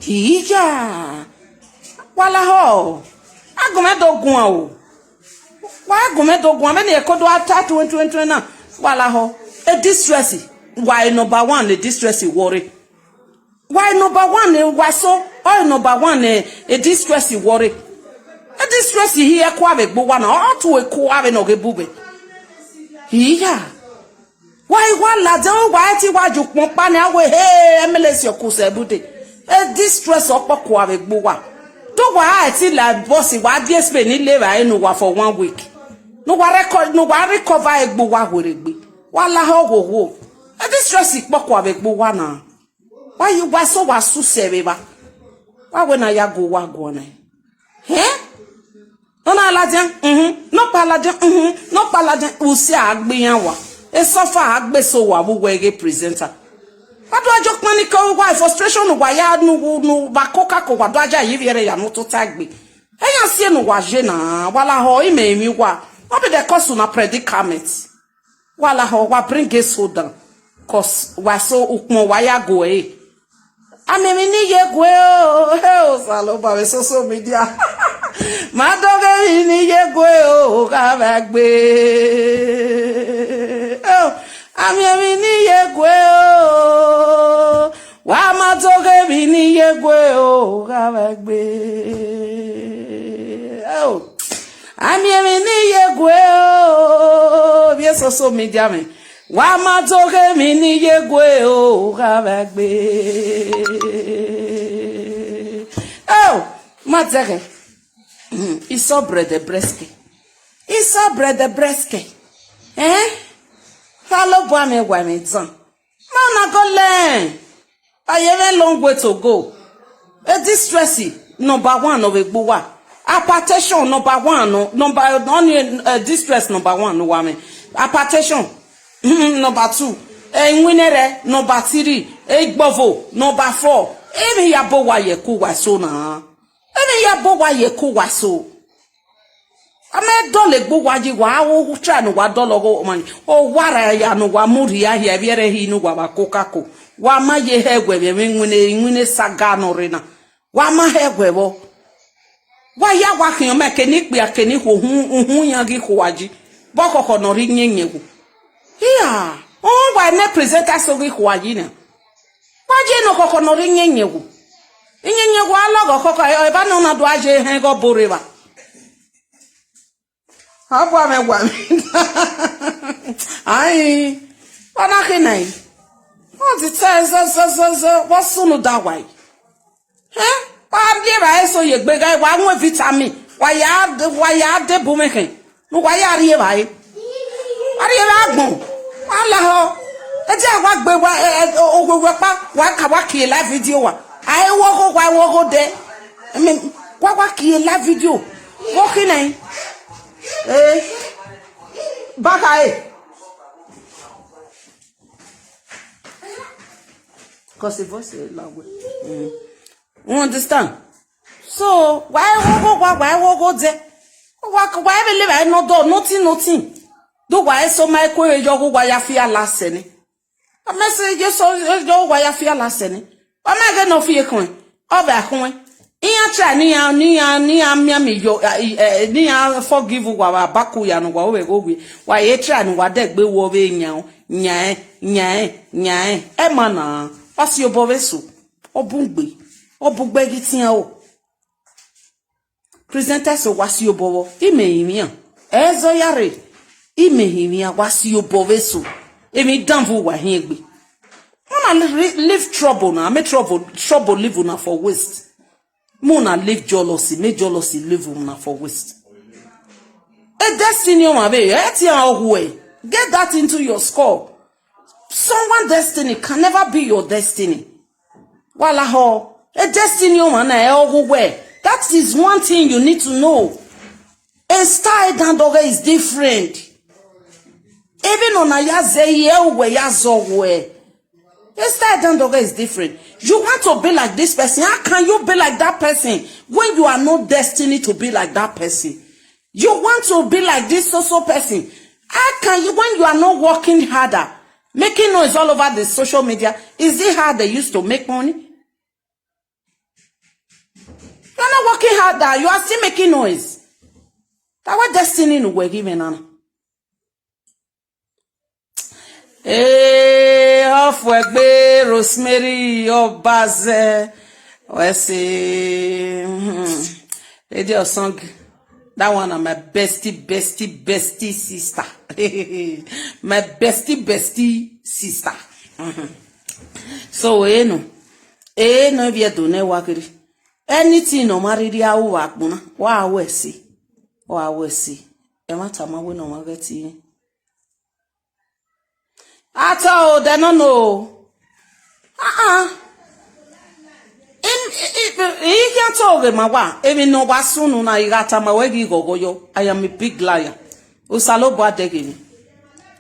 Iya. Wa lahọ. Agbọn do guan o. Wa gu mwẹ do guan vbene ẹko do a ta tuẹn tuẹn tuẹn na, wa lahọ. E distress, wa e number one ne distress wọ rre. Wa e number one ne wa so, ọ e number one ne e distress wọ rre. E distress hi ẹkua vbe egbe uwa na, ọ tu ẹkua vbe ne ọ ghe bubẹ. Iya. Wa i wa ladian, wa i ti wa ju ukpọn ọkpa ne a wẹ, he, emelesi ọkuse ẹbude. E distress ọkpọkua vbe egbe uwa. Do wa i ti la boss, wa die Spain ni le evbare ne uwa for one week. Ne uwa reco-, ne uwa recover egbe uwa werriegbe. Wa lahọ ghwoghwo. E distress kpọkua vbe egbe uwa na. Wa yi, wa so wa suse vbe evba. Wa wẹ ne a ya gu uwa guan na. Hẹn? Ọ na ladian, uhun, nọkpa ladian, uhun, nọkpa ladian, usi a gbe iran wa. E suffer a gbe so wa vbe uwu ẹghe presenter. Wa do ajo kpanikẹ uwa, e frustration ne uwa ya nu, nu ba kokako, wa do aja yi vbiẹrẹ ya ne u tota egbe. Eyan sie ne uwa ye na, wa lahọ, imẹ emwi uwa. No be the cause una predicament. Wa lahọ, wa bring it so down. Cause wa so ukpọn wa ya gu ẹre. A miẹn emwi ne I ye gue o, he Osanobua vbe social media. Ma dọghe emwi ne I ye gue o, gha vbe gbe. O, a miẹn emwi ne I ye gue o. Wa ma dọghe emwi ne I ye gue o, gha vbe gbe. O, a miẹn emwi ne I ye gue o, vbe social media mwẹ. Wa ma doghe emwi ne I ye gue o, gha vbe gbe. Oh, ma dẹghẹ. Isọ brẹdẹ brẹskẹ. Isọ brẹdẹ brẹskẹ. Eh? Kha lobua mwẹ wa mwẹ dan. Ma na go learn. I have a long way to go. A distress number one of egbe uwa. Hypertension number one, no, number only uh, distress number one no wa me. Hypertension number two. Iwinna rẹ number three. Igbovo number four. Emwi ya bo wa ye ku wa so na. Emwi ya bo wa ye ku wa so. A ma dọlegbe uwa yi, wa try ne uwa dọlọ ọghe ọmwa ni. Owa ra ya ne uwa mu rhia hia, evbiẹrẹ hi ne uwa vba kokako. Wa ma ye hẹ wẹ vbe iwinna, iwinna saga nọ rre na. Wa ma hẹ wẹ vbọ. Wa ya wa khian ma kene ikpia kene ikhuo uhun iran ghi khua yi. Vbe ọkhọkhọ ne ọ rre iyẹnyẹn wo. Hia, uhun wa ne presenter so ghi khua yi na. Wa ye ne ọkhọkhọ ne ọ rre iyẹnyẹn wo. Iyẹnyẹn wo a lọghọ ọkhọkhọ, eva ne ọ na do a ye hẹn ghe ọbo rre evba. Abua mwẹ wa mwẹ. Ai, ọ na khin nẹ. Ọ ti te zọ, zọ, zọ, zọ, vbe ọ sunu da wa yi. Eh? Wa rri evbare so ye egbe gha, wa wọn vitamin, wa ya, wa ya de bu mwẹ khin. Ne uwa ya rri evbare. Wa rri evbare agbọn. Wa lahọ. Ẹ dia wa gbe wa, ẹ, ẹ, o, o, wa kpa, wa ka wa kie live video wa. A he wo gho, wa wo gho dẹ. Emi, wa, wa kie live video. Wo khin nẹ. Eh. Baka e. Cause the voice is loud. Mm. You understand? So, wa he wo gho wa, wa he wo gho dẹ. Wa, wa he vbe le evbare nọ dọ, nothing, nothing. Do wa he so ma eku vbe yọ gho wa ya fi ala sẹ nẹ. A mẹ sẹ ye so yọ gho wa ya fi ala sẹ nẹ. Wa ma ghe ne ọ fi ekhọẹn, ọ vbe akhọẹn. Iran try ne iran, ne iran, ne iran mianmian yọ, eh, eh, ne iran forgive uwa vbe abaku ya ne uwa vbe gho wie. Wa ye try ne uwa dẹgbe wọ vbe yan, yan, yan, yan. Ẹ ma na, ọ si obọ vbe so. Ọ bun gbe, ọ bun gbe ghi tian o. Presenters, wa si obọ vbọ, imẹ rinmwian. Ẹzọ ya rre, imẹ rinmwian, wa si obọ vbe so. Emwi danmwẹ uwa hiẹn egbe. Una li-, leave trouble na, make trouble, trouble leave una for waste. Make una leave jealousy, make jealousy leave una for waste. A destiny ọmwa vbe, ẹ tian ọ huẹ. Get that into your skull. Someone destiny can never be your destiny. Wa lahọ, a destiny ọmwa na ẹ ọghe uwẹ. That is one thing you need to know. A star dandoghe is different. Even on a ya ze ye uwe ya zọ uwe. A star dandoghe is different. You want to be like this person. How can you be like that person when you are not destined to be like that person? You want to be like this so so person. How can you, when you are not working harder, making noise all over the social media, is it how they used to make money? You are not working harder, you are still making noise. That what destiny no work even nana. Ee, Ọfuegbe Rosemary Ọbazẹ, wẹ sẹ, hmm, lady of song. That one na my bestie, bestie, bestie sister. My bestie, bestie sister. Mhm. So, eno, eno, eviẹdo ne wa kere. Anything ne ọ ma rhirhi a ru vbe agbọn na, wa wẹ sẹ, wa wẹ sẹ. Ẹmwata ma wẹ ne ọ ma ghẹ tie. A ta odẹ nọ no. Ah, ah. I, I, I, I khian to ghe ma wa, emwi ne ọ wa sunu na, I gha tama wẹ ghi ghọghọ yọ, I am a big liar. Osanobua dẹghe emwi.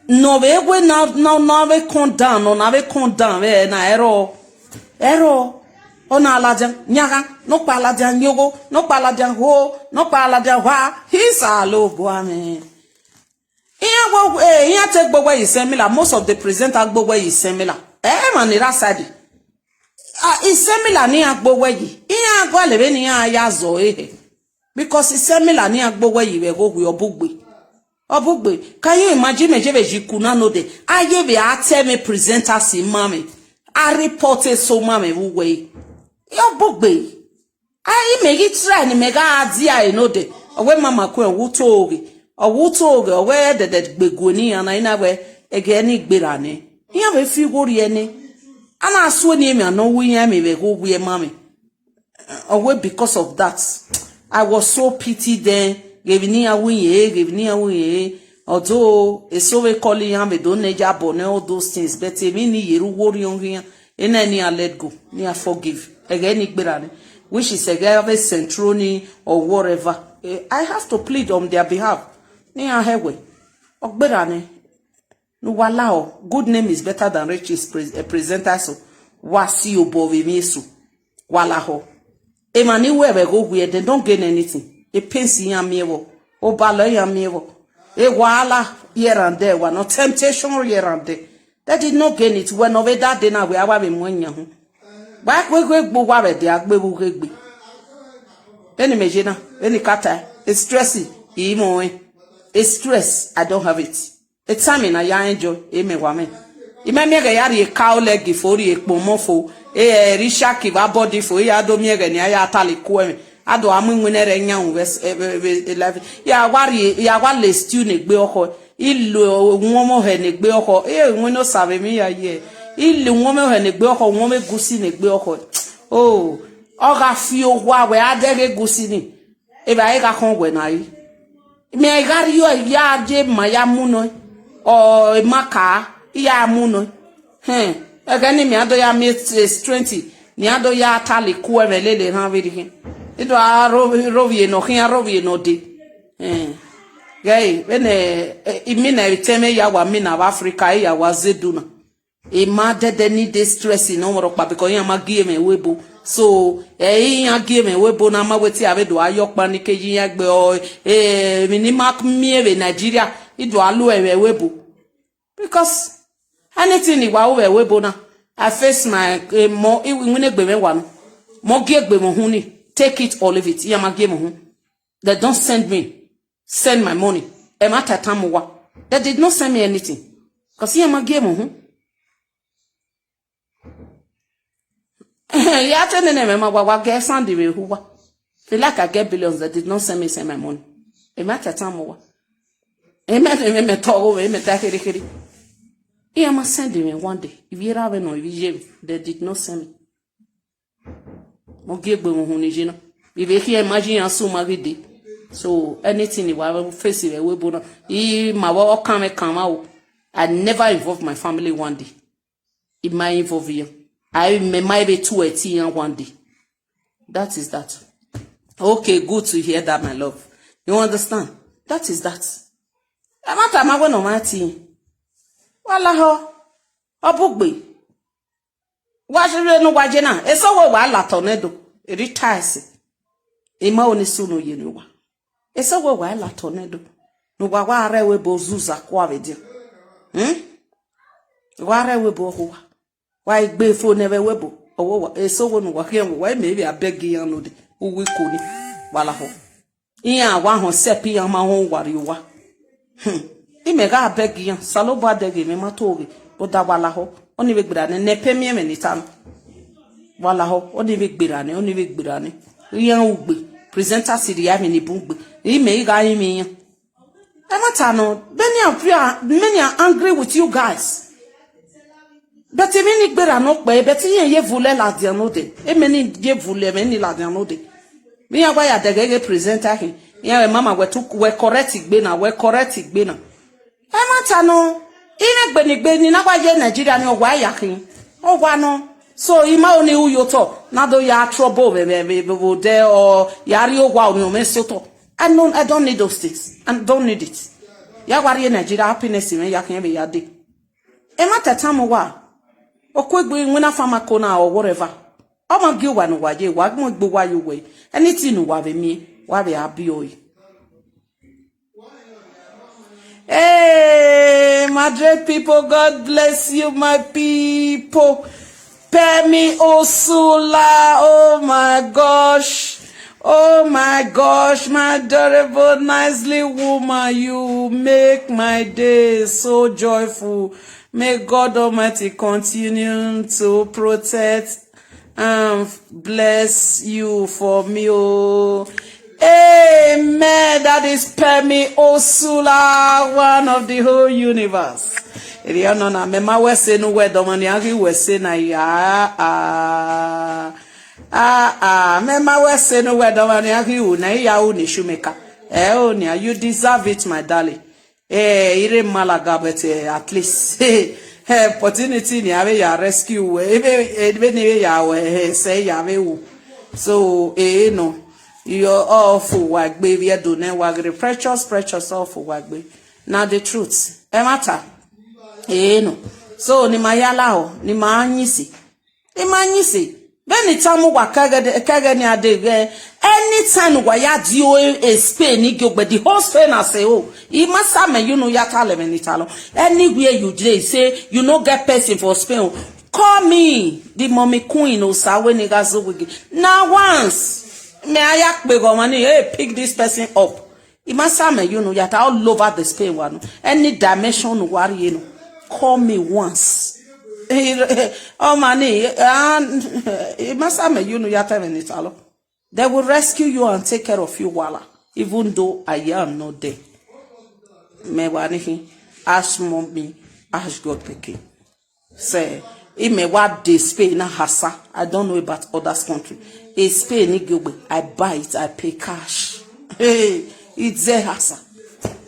Ne ọ vbe wẹ na, na, na vbe come down, nọ na vbe come down vbe na, ẹrọ, ẹrọ, ọ na ladian yanghan, nọkpa ladian yogho, nọkpa ladian ho, nọkpa ladian hua, Osanobua mwẹ. Iran wo, eh, iran te gbe owẹ yi similar, most of the presenter gbe owẹ yi similar. Eh, emwa ni ra side. Ah, i similar ne iran gbe owẹ yi. Iran gualọ vbene iran ya zọ ehe. Because i similar ne iran gbe owẹ yi vbe ẹghẹ ovbi obugbe. Obugbe, can you imagine me je vbe yi ku na node? A ye vbe a tell me presenters ma mwẹ. A report eso ma mwẹ vbe uwẹ. Obugbe. A, imẹ ghi try ne imẹ gha dia ẹre node. Ọ wẹ mama kue, ọ wẹ u to ghe. Ọ wẹ u to ghe, ọ wẹ dẹdẹ gbe gue ne iran na, I na wẹ, Ẹghẹ ne I gberra nẹ, iran vbe fi igho rhie nẹ. A na suẹn ne emwi nọ wu iran, emwi vbe ẹghẹ owiẹ ma mwẹ. Ọ wẹ because of that, I was so pity them. Ghe emwi ne iran wu iye, ghe emwi ne iran wu iye. Although eso vbe call iran vbe do nẹ ya bọ nẹ all those things, but emwi ni ye rre uwu orhiọn khian, ena ne iran let go, ne iran forgive. Ẹghẹ ne I gberra nẹ, which is ẹghẹ avbe Central ni or whatever. Eh, I have to plead on their behalf. Ne iran hẹ wẹ, ọ gberra nẹ. Ne uwa lahọ, good name is better than riches, pre-, eh, presenter eso. Wa si obọ vbe emwi eso. Wa lahọ. Emwa ni wẹ vbe ẹghẹ owiẹ, they don't gain anything. E pains iran miẹn vbọ, obalọ iran miẹn vbọ. E wahala here and there, wa nọ temptation here and there. They did not gain it. Wẹ ne ọ vbe da de na, wẹ a wa vbe mu ẹyan hu. Wa kue ghe gbe uwa vbe ẹdẹ a gbe vbe ughe gbe. Vbene imẹ ye na, vbene I ka tae, e stress I mwẹ ọnrẹn. E stress, I don't have it. E time na ya enjoy, e mẹ wa mwẹ. I mẹ miẹn ẹghẹ ya rhie car leg fo, rhie ekpọnmwẹ fo, e, rhie shark vbe abọdi fo, I ya do miẹn ẹghẹ ne a ya tale ku ẹmwẹ. A do a mu iwinna ẹre yan vbe s-, eh, vbe, vbe, eh, live. Ya wa rhie, ya wa le stew ne egbe ọkhọ. I le uwọnmwẹ ohẹ ne egbe ọkhọ. E, iwinna osa vbe emwi ya ye. I le uwọnmwẹ ohẹ ne egbe ọkhọ, uwọnmwẹ egusi ne egbe ọkhọ. O, ọ gha fi owa wẹ a dẹghe egusi ni. Evbare gha khọn wẹ na ri. Mẹ gha rhie ya ye ma ya mu nọ, ọ ma ka, I ya mu nọ. Hẹn, ẹghẹ ne mẹ a do ya miẹn strength, ne a do ya tale ku ẹmwẹ lele erhan vberriọ. I do a ro, ro vbiẹ ne ọ khian, ro vbiẹ ne ọ dee. Hẹn, ghẹ vbene, eh, I mina vbe etẹn mwẹ ya wa mina vbe Africa, I ya wa zẹ Edo na. Emwa dẹdẹ ni de stress ne ọmwa rhọkpa because iran ma gie mwẹ ẹvbo ebo. So, ẹ i iran gie mwẹ ẹvbo ebo na, ma wẹ te a vbe do a ye ọkpa ni ke ye iran gbe ọ, eh, emwi ne I ma miẹn vbe Nigeria, I do a lo ẹmwẹ ẹvbo ebo. Because anything ni wa ru vbe ẹvbo ebo na, I face my, eh, mọ, iwinna egbe mwẹ wa nọ. Mọ gie egbe mwẹ uhunmwu ni, take it or leave it, iran ma gie mwẹ uhunmwu. They don't send me, send my money. Ẹmwata tama uwa. They did not send me anything. Because iran ma gie mwẹ uhunmwu. Ya te nene mwẹ ma wa, wa get sand vbe hu uwa. Feel like I get billions, they did not send me, send my money. Ẹmwata tama uwa. Emẹ, emẹ, emẹ tọ gho, emẹ ta khere khere. Iran ma send me one day. Ivbi erha vbe nọ, ivbi iye vbe, they did not send me. Ọ gie egbe mwẹ uhunmwu ni ye na. I vbe khian imagine iran sẹ ma ghi dee. So anything ni wa face vbe ẹvbo ebo na, I ma vbe ọkan mwẹ kan mwa o. I never involve my family one day. I ma involve iran. I, mẹ ma vbe tu ẹtin iran one day. That is that. Okay, good to hear that, my love. You understand? That is that. Ẹmwata ma wẹ ne ọ ma ẹtin. Wa lahọ. Ọ bugbe. Wa sirri ne uwa ye na, eso wẹ wa la otọ nẹ do, erha ita ẹse. I ma ho ni sunu ye ne uwa. Eso wẹ wa la otọ nẹ do, ne uwa wa rre ẹvbo ebo zuza kua vbe edian. Hmm? Wa rre ẹvbo ebo ọghe uwa. Wa gbe fo ne ẹvbo ebo ọghe uwa. Eso wẹ ne uwa khian vbe uwa, imẹ vbe a beg iran node, uwu iko ni, wa lahọ. Iran wa họn sẹp, iran ma họn uwa rrie owa. Hmm. Imẹ gha beg iran, Osanobua dẹghe mwẹ ma to ghe, rhunmwuda wa lahọ, ọnii vbe gberra nẹ, ne ẹpẹ miẹn ẹmwẹ ne I ta na. Wa lahọ, ọnii vbe gberra nẹ, ọnii vbe gberra nẹ. Iran ugbe, presenters rhie ẹmwẹ ni bun gbe, imẹ i gha rinmwian iran. Ẹmwata nọ, many are, many are angry with you guys. But emwi ni gberra nọ kpẹre, but iran ye vbe ulẹ ladian node. Emẹ ni ye vbe ulẹ, emẹ ni ladian node. Vbe iran wa ya dẹghe ghe presenter khin, iran wẹ mama wẹ tu, wẹ correct igbe na, wẹ correct igbe na. Ẹmwata nọ, iran egbe ni gbe ni na wa ye Nigeria ni, ọ wa ya khin. Ọ wa nọ. So, I ma ho ni ru ye otọ, na do ya trouble vbe, vbe, vbe, vbe odẹ, ọ ya rrie owa orhiọn mwẹ sẹ otọ. I don't, I don't need those things. I don't need it. Ya wa rrie Nigeria, happiness mwẹ ya khian vbe ya dee. Emwa tẹtan mu uwa, okuegbe iwinna famako na or whatever. Ọ ma gie uwa ne uwa ye, wa mu egbe uwa ye uwẹ, anything ne uwa vbe miẹn, wa vbe a biẹ ọre. Hey, Madrid people, God bless you, my people. Pemi Osula, oh my gosh. Oh my gosh, my adorable, nicely woman, you make my day so joyful. May God Almighty continue to protect and bless you for me, oh. Amen. That is Pemi Osula, one of the whole universe. Eri ọnọ na, mẹ ma wẹ ẹse ne uwẹ dọmọ nian ghi wẹ ẹse na ya. Ah, ah, ah, mẹ ma wẹ ẹse ne uwẹ dọmọ nian ghi ru na, I ya ru ne shumeka. Ẹ o nian, you deserve it, my darling. Eh, I rre Malaga, but, eh, at least, eh, opportunity ni avbe ya rescue wẹ, ebe, ebe ni vbe ya wẹ, eh, sẹ ya vbe wu. So, eh, no, you all fo wa gbe, vbe Ẹdo ne wa gre, precious, precious, all fo wa gbe. Na the truth. Ẹmwata. Eh, no. So, ne ima ya lahọ, ne ima yin si. I ma yin si. Vbene I tama uwa kẹghẹ, kẹghẹ ne a dee ghẹ, anytime ne uwa ya die ore Spain ni gie ogbe, the whole Spain as a whole, I ma sa mẹ ye unu ya talẹ ẹmwẹ ne I talọ. Anywhere you dey, say you no get person for Spain, call me, the mommy queen, Osa wẹ ne I gha zẹ owẹ gie. Na once, mẹ a ya kpe ghe ọmwa ni, hey, pick this person up. I ma sa mẹ ye unu ya ta all over the Spain wa nọ. Any dimension unu wa rrie nọ, call me once. Ọmwa ni, ah, I ma sa mẹ ye unu ya ta ẹmwẹ ne I talọ. They will rescue you and take care of you, wala, even though I am not there. Mẹ wa ni khin, ask mommy, ask God pikin. Sẹ, imẹ wa de Spain na hasa. I don't know about others country. A Spain ni gie ogbe, I buy it, I pay cash. Hey, it's there hasa.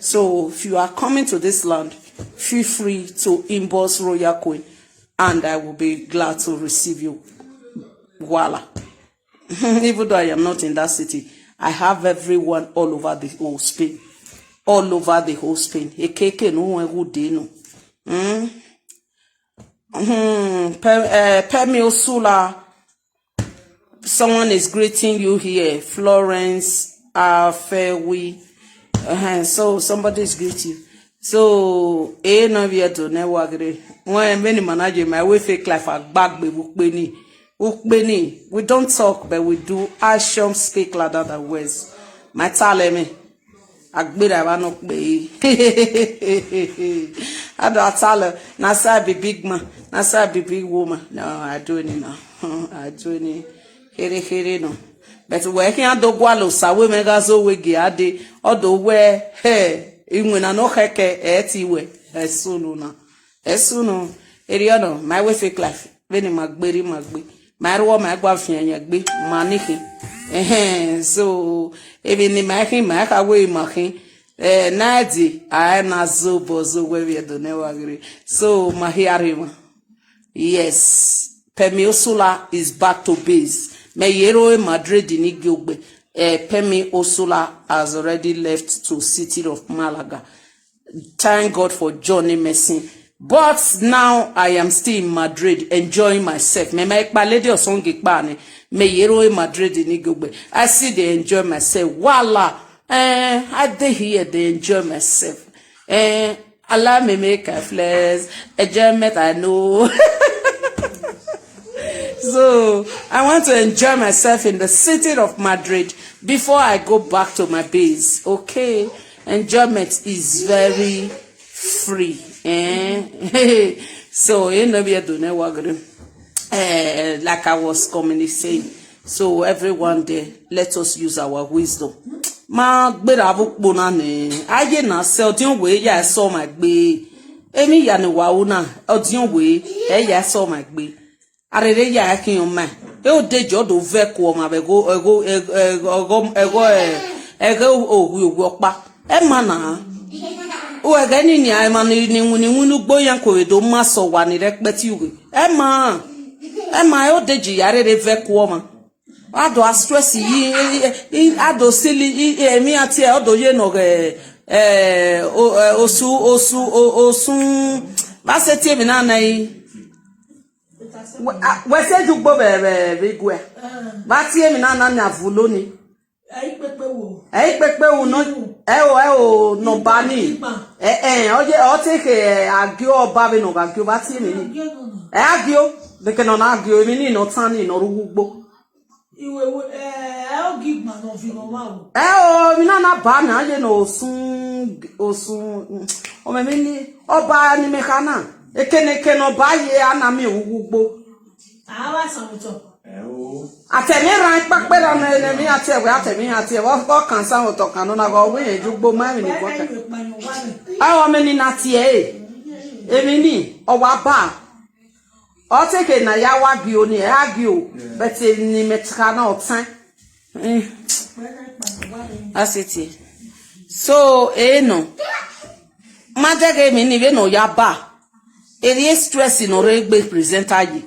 So if you are coming to this land, feel free to inbox Royal Queen, and I will be glad to receive you. Voila. Even though I am not in that city, I have everyone all over the whole Spain. All over the whole Spain. Ekeke nu wọn gu de nu. Hmm. Hmm, Pe-, eh, Pemi Osula, someone is greeting you here. Florence Afewi. Uh-huh. So somebody is greeting you. So, e no vbe Ẹdo ne wa gre. When many manager my way fake life agbagbe vbe ukpeni. Ukpeni, we don't talk, but we do. Action speak louder than words. My talent, me. Agbera vba nọ kpe. I do tell her, na say I be big man, na say I be big woman. No, I do any now. I do any khere khere no. But wẹ khian do gualọ Osa wẹ mẹ gha zẹ owẹ gie a dee, ọ do wẹ, hẹ, iwinna ne ọ khẹke, ẹ ti wẹ, ẹ sunu na. Ẹ sunu, erriọ nọ, my way fake life. Vbene ima gbe rre ima gbe, ma rhuọ ma gua fian yan gbe, ma ni khin. Ẹhẹn, so, emwi ne ima khin, ma kha wẹ ima khin. Eh, na ẹdẹ, a na zẹ obọ zẹ owẹ vbe Ẹdo ne wa ghe rre. So, ma hia rre emwa. Yes, Pemi Osula is back to base. Mẹ ye ro e Madrid ni gie ogbe. Eh, Pemi Osula has already left to city of Malaga. Thank God for Johnny Mercy. But now I am still in Madrid enjoying myself. Me ma kpa lady osongi kpa ni. Me ye ro e Madrid ni gie ogbe. I still dey enjoy myself. Voila. Eh, I dey here dey enjoy myself. Eh, allow me make I flex. Enjoyment I know. So, I want to enjoy myself in the city of Madrid before I go back to my base. Okay? Enjoyment is very free. Eh? So, you know, we are doing what we do. Eh, like I was commonly saying. So, everyone there, let us use our wisdom. Ma gbera vbe ukpo na nẹ, a ye na sẹ ọdiọn wẹ ya ẹsọ ma gbe. Emwi ya ne wa ru na, ọdiọn wẹ, ẹ ya ẹsọ ma gbe. A rherhe ya khian ọma, e odeji ọ do vẹ ku ọmwa vbe ẹghọ, ẹghọ, ẹghọ, ẹghọ, ẹghọ, ẹ, ẹghẹ ohwi ohwi ọkpa. Ẹ ma na. O ẹghẹ ni nian, ẹ ma ni, ni winna, winna ugbo yan ko vbe do ma sẹ owa ni rẹkpẹti ughe. Ẹ ma, ẹ ma, e odeji ya rherhe vẹ ku ọmwa. A do a stress yi, i, i, i, a do sili, i, i, emwi a tie, ọ do ye nọ ghẹ, eh, o, eh, osu, osu, o, osun, vbe a sẹ tie emwi na na yi. Wẹ, a, wẹ sẹ ju gbo vbe, vbe, vbe iguẹ. Vbe a tie emwi na na ni avulo ni. Ẹ i kpekpe wo. Ẹ i kpekpe wo nọ, ẹ o, ẹ o, nọmba ni. Ẹ, ẹ, ọ ye, ọ te khe, eh, agio ọba vbe nọ gha gio, vbe a tie emwi ni. Ẹ agio, deke nọ na agio, emwi ni nọ tan ni nọ rre uwu ugbo. Iwe, iwe, eh, ẹ ogi igban ne ọ viọ ọmwa o. Ẹ o, emwi na na ba na ye ne osun, osun, mm, ọmọ emwi ni, ọba ni mẹ kha na, ekeneke ne ọba ye a na miẹn vbe uwu ugbo. A wa san otọ. Atẹmẹ rran ikpakpe ra nẹ, ne emwi iran tie wẹ, atẹmẹ iran tie wẹ, ọ kan sa otọ kan nọ na, ọ wẹ irẹn ju gbe ma emwi ni guan kan. Ọ mẹ ni na tie ẹre, emwi ni, ọ wa ba. Ọ te ke na ya wa gie oni, ẹ a gie o, but emwi ni mẹ ta na ọtẹn. Mm. That's it. So, eh, no. Ma dẹghe emwi ni vbene ọ ya ba. Erriọ stress ne ọ rre egbe presenter ye.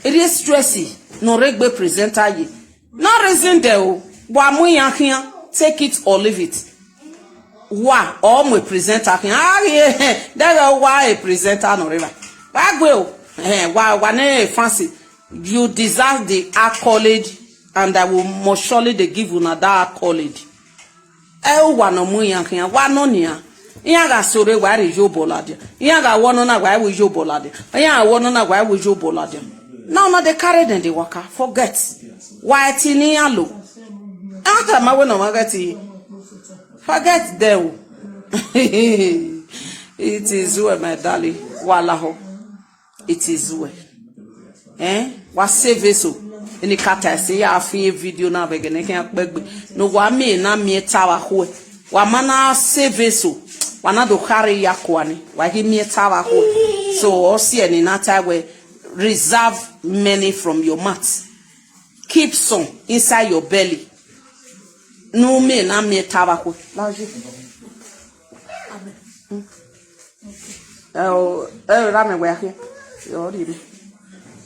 Erriọ stress ne ọ rre egbe presenter ye. No reason there o. Wa mu iran khian, take it or leave it. Wa, ọ mu presenter khian. A ghi, dẹghe wa e presenter ne ọ rre evba. Wa gbe o. Eh, wa, wa ne fancy. You deserve the accolade, and I will most surely dey give una that accolade. Ẹ uwa ne ọ mu iran khian, wa nọ nian. Iran gha sẹ ore, wa rhie iyobọ ladian. Iran gha wọ nọ na, wa ru iyobọ ladian. Iran gha wọ nọ na, wa ru iyobọ ladian. Now, una dey carry dem dey waka, forget. Wa ẹtin ne iran lo. Iran tama wẹ ne ọmwa ghẹ ẹtin. Forget them o. It is well, my darling. Wa lahọ. It is well. Eh? Wa save eso. Eni kata ẹse ya fi video na vbe ẹghẹ ne khian kpẹgbe. Ne uwa miẹn na miẹn ta vbe akhuẹ. Wa ma na save eso. Wa na do khare ya kua ni. Wa ghi miẹn ta vbe akhuẹ. So, ọ si ẹre ne I na ta wẹ, reserve many from your mouth. Keep some inside your belly. Ne u miẹn na miẹn ta vbe akhuẹ. La oje. Ẹ o, ẹ o, ra mẹ wẹ akhiẹ. Ọ rhie mẹ.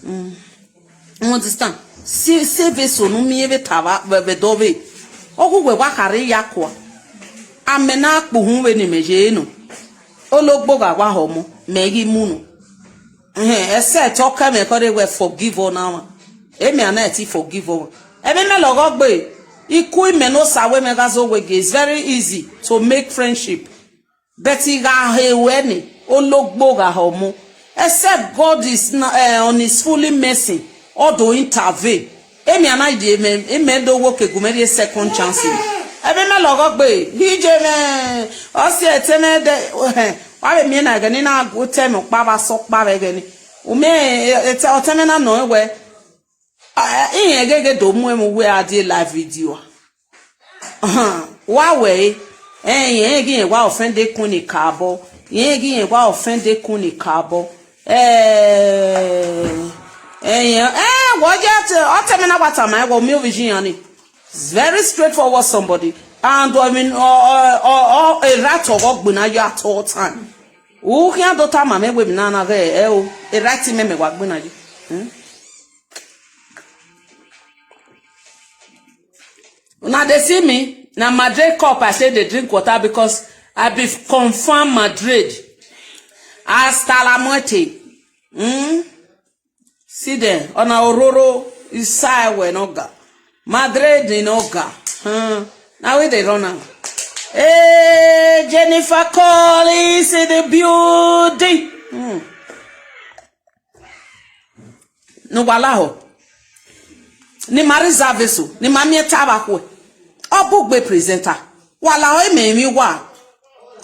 Mm. You understand? Si, save eso ne u miẹn vbe ta vbe, vbe, vbe dọ vbe. Ọ gu wẹ wa khare ya kua. Amẹ na kpuhun vbene imẹ ye nọ. Ologbo gha wa họmọ, mẹ ghi mu nọ. Ẹhẹn, except ọ kẹ mwẹ kọrre wẹ forgive ọna mwa. Emwi a na ti forgive ọmwa. Ẹmwẹ mẹ lọghọ gbe. Iku imẹ ne Osa wẹ mẹ gha zẹ owẹ gie, it's very easy to make friendship. But I gha he wẹ ni, ologbo gha họmọ. Except God is na, eh, on his fully mercy, ọ do intervene. Emwi a na ye mẹ, imẹ do wo ke gu mẹ rhie second chance. Ẹmwẹ mẹ lọghọ gbe, I ye mwẹ, ọ si ẹtẹ mwẹ dẹ, wa vbe miẹn na ẹghẹ ne I na gu otọ mwẹ ọkpa vbe asẹ ọkpa vbe ẹghẹ ni. U miẹn, eh, ẹtẹ, ọtẹn mwẹ na nọ wẹ, eh, irẹn gheghe do mu ẹmwẹ uwu a die live video a. Wa wẹ e, eh, irẹn ghi rẹn wa offend queen ni kabọ, irẹn ghi rẹn wa offend queen ni kabọ. Eh, eh, eh, wọ ya te, ọtẹn mwẹ na wa tama ẹn, wọ miẹn ovbi iye iran ni. It's very straightforward somebody. And I mean, ọ, ọ, ọ, ọ, a right ọghọ gbinna yo at all time. U khian do tama mwẹ wẹ emwi na na ghẹ ẹ o, a right mẹ mẹ wa gbinna yo. Hmm? Una dey see me, na Madrid cup I take dey drink water because I be confirm Madrid. Hasta la muerte. Hmm? See them, ọna ororo, isa ẹwẹ ne ọ ga. Madrid ne ọ ga. Hmm. Na we dey run am. Hey, Jennifer Cole is in the building. Hmm. Ne uwa lahọ. Ne ima reserve eso, ne ima miẹn ta vbe akhuẹ. Ọ bugbe presenter. Wa lahọ, imẹ emwi uwa.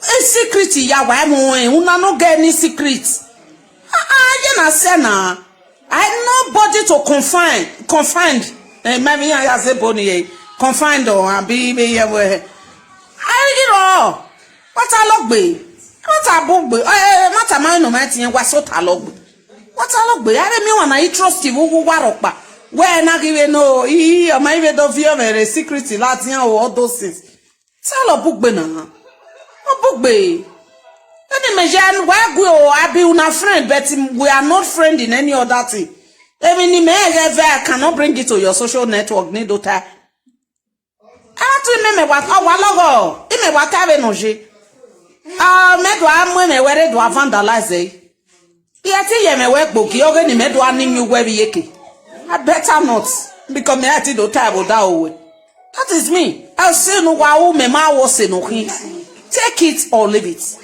E secret ya wa mu ẹn, una no get any secret. Ah, ah, ye na sẹ na. I nobody to confine, confined. Eh, ma mi ya, ya zẹ ebo ni ye. Confined o, abi be ye we. Ayi rọ. Wa ta lọ gbe. Wa ta bugbe. Eh, eh, ma ta ma no ma ti wa so ta lọ gbe. Wa ta lọ gbe. Are mi wa na i trust you, wu wa rọkpa. Wẹ na ghi vbe no, i, i, ọ ma i vbe do viọ mwẹ rẹ secret la tian o, all those things. Tell Obugbe na. Obugbe. Any measure, why go? I be una friend, but we are not friend in any other thing. Even me, I cannot bring it to your social network, ni do ta. Ẹ ti mẹ mẹ wa, ọ wa lọghọ, imẹ wa ta vbe nọ je. Ah, mẹ do a mu mẹ wẹ re do a vandalize. Iran te ye mwẹ wẹ gbogie, ọghe ne imẹ do a ni miẹn uwẹ vbe iyeke. I better not, because mẹ a ti do ta ẹvbo da owẹ. That is me. Ọse ne uwa ru, mẹ ma ru ọse ne ọ khin. Take it or leave it.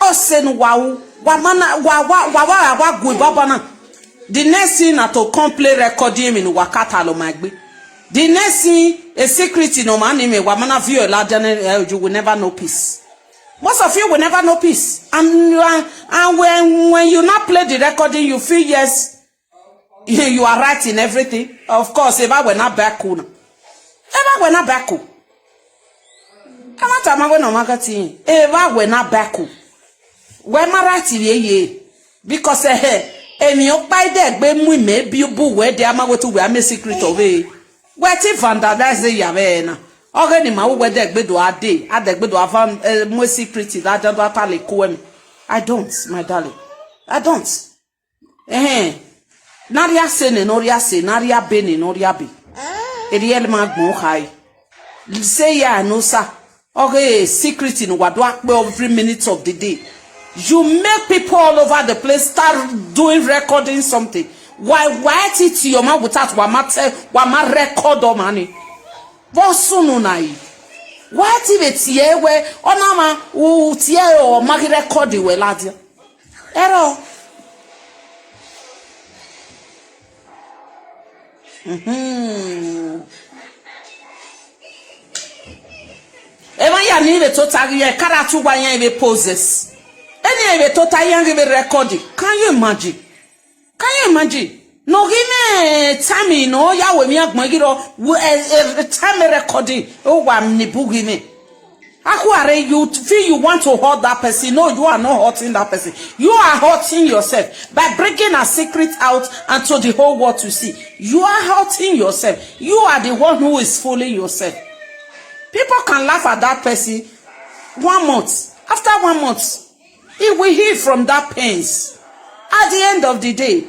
Ọse ne uwa ru, wa ma na, wa, wa, wa, wa, wa gu baba na. The next thing na to come play recording emwi ne uwa ka talọ ma egbe. The next thing, a secret ne ọ ma ni mwẹ, wa ma na viọ ladian, eh, you will never know peace. Most of you will never know peace. And, and, and when, when you now play the recording, you feel yes, You are right in everything. Of course, evba wẹ na back u na. Evba wẹ na back u. Ẹ ma tama wẹ ne ọ ma gha tie. Evba wẹ na back u. Wẹ ma right vbe ye. Because, eh, emwi ọkpa i dẹ gbe mu imẹ bi bu wẹ de, a ma wẹ te uwẹ a miẹn secret of it. Wẹ te vandalize ya vbe na. Ọghe ni ma wu wẹ dẹ gbe do a de, a dẹ gbe do a van, eh, mu secret da dan do a ta le ku ẹmwẹ. I don't, my darling. I don't. Ẹhẹn. Na rhia se ne, ne ọ rhia se, na rhia be ne, ne ọ rhia be. Erriọ ma gbọn khare. Se ya no sa. Ọghe secret ne uwa do a kpe every minute of the day. You make people all over the place start doing recording something. Why, why ti tie ọmwa without wa ma tell, wa ma record ọmwa ni? Vbọ sunu na yi? Why ti vbe tie wẹ, ọ na ma, u tie ọ ma ghi record wẹ ladian? Ẹrọ. Mhm. Emwa ya ni vbe tota ghi ya, karatu wa yan vbe possess. Eni vbe tota yan ghi vbe record. Can you imagine? Can you imagine? No give me time, no, ya we mi agbọn giro, we, eh, eh, time recording. Oh, wa ni bu give me. Akhua re, you feel you want to hurt that person. No, you are not hurting that person. You are hurting yourself by bringing a secret out and to the whole world to see. You are hurting yourself. You are the one who is fooling yourself. People can laugh at that person one month. After one month, he will heal from that pains. At the end of the day,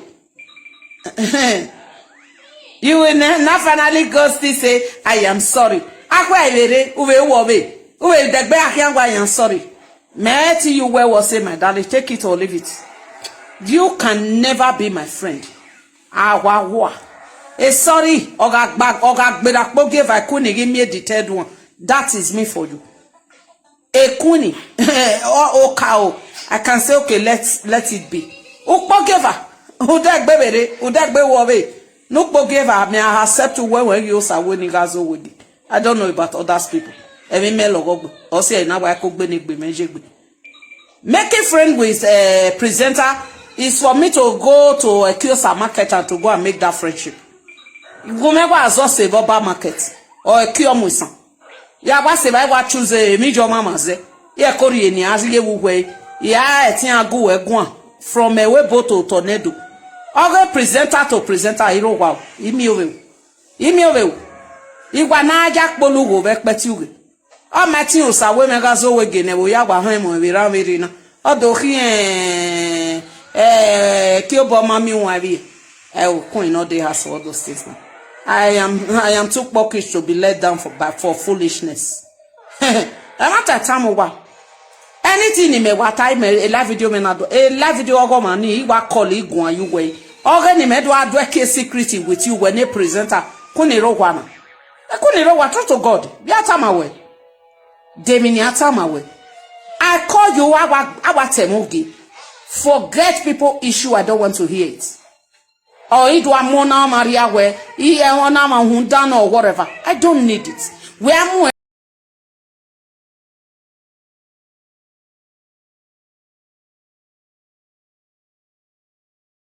you will ne-, now finally go still say, "I am sorry." Akwa ivere, uwe uwo be, uwe degbe akhian wa, "I am sorry." Mẹ ti you well, well say, "My darling, take it or leave it. You can never be my friend." Awa wa. Eh, sorry, ọ gha gba, ọ gha gbera kpo give I couldn't give me the third one. That is me for you. Ekunni, o, oka o, I can say, "Okay, let, let it be." Ukpogeva, udegbe vbere, udegbe wọ vbe. Ne ukpogeva, may I accept uwẹ wẹ ghi Osa wẹ ne I gha zẹ owẹ gbe. I don't know about others people. Ẹmwẹ mẹ lọghọ gbe. Ọ si ẹre na wa ko gbe ne egbe mẹ ye gbe. Making friend with a presenter is for me to go to Ekiosa market and to go and make that friendship. Gu mẹ wa zọ se vbe ọba market, ọ Ekio Muisan. Ya wa se vbe wa choose emwi ye ọmwa ma zẹ. Ye ko rhie ne a zighe vbe uwẹ, ya ẹtin a gu wẹ guan from Ewebo to Tornado. Ọghe presenter to presenter, I rre owa o, I miẹn ovbe o. I miẹn ovbe o. I wa na ya kpolo ugho vbe ẹkpẹti ughe. Ọ ma ẹtin Osa wẹ mwẹ gha zẹ owẹ gele ne ẹvbo ya wa họn emọ vbe erha vbe rre na. Ọ do khian, eh, Ekio obọ ma miẹn uwan vbiẹ. Ẹ o, Queen no dey house for all those things now. I am, I am too pockish to be let down for, by, for foolishness. Ẹ ma ta tama uwa. Anything ni mẹ wa ta, mẹ, a live video mẹ na do. A live video ọghọ ma ni, I wa call I guan ye uwẹ. Ọghe ni mẹ do a do ẹke secret with you, wẹ ne presenter. Queen rre owa na. Queen rre owa, true to God. Vbe a tama wẹ. De emwi ne a tama wẹ. I call you, a wa, a wa tẹ mwẹ ogie. Forget people issue, I don't want to hear it. Or I do a mu ọna ọmwa rhia wẹ, I, eh, ọna ọmwa uhunmwu dan or whatever. I don't need it. Wẹ a mu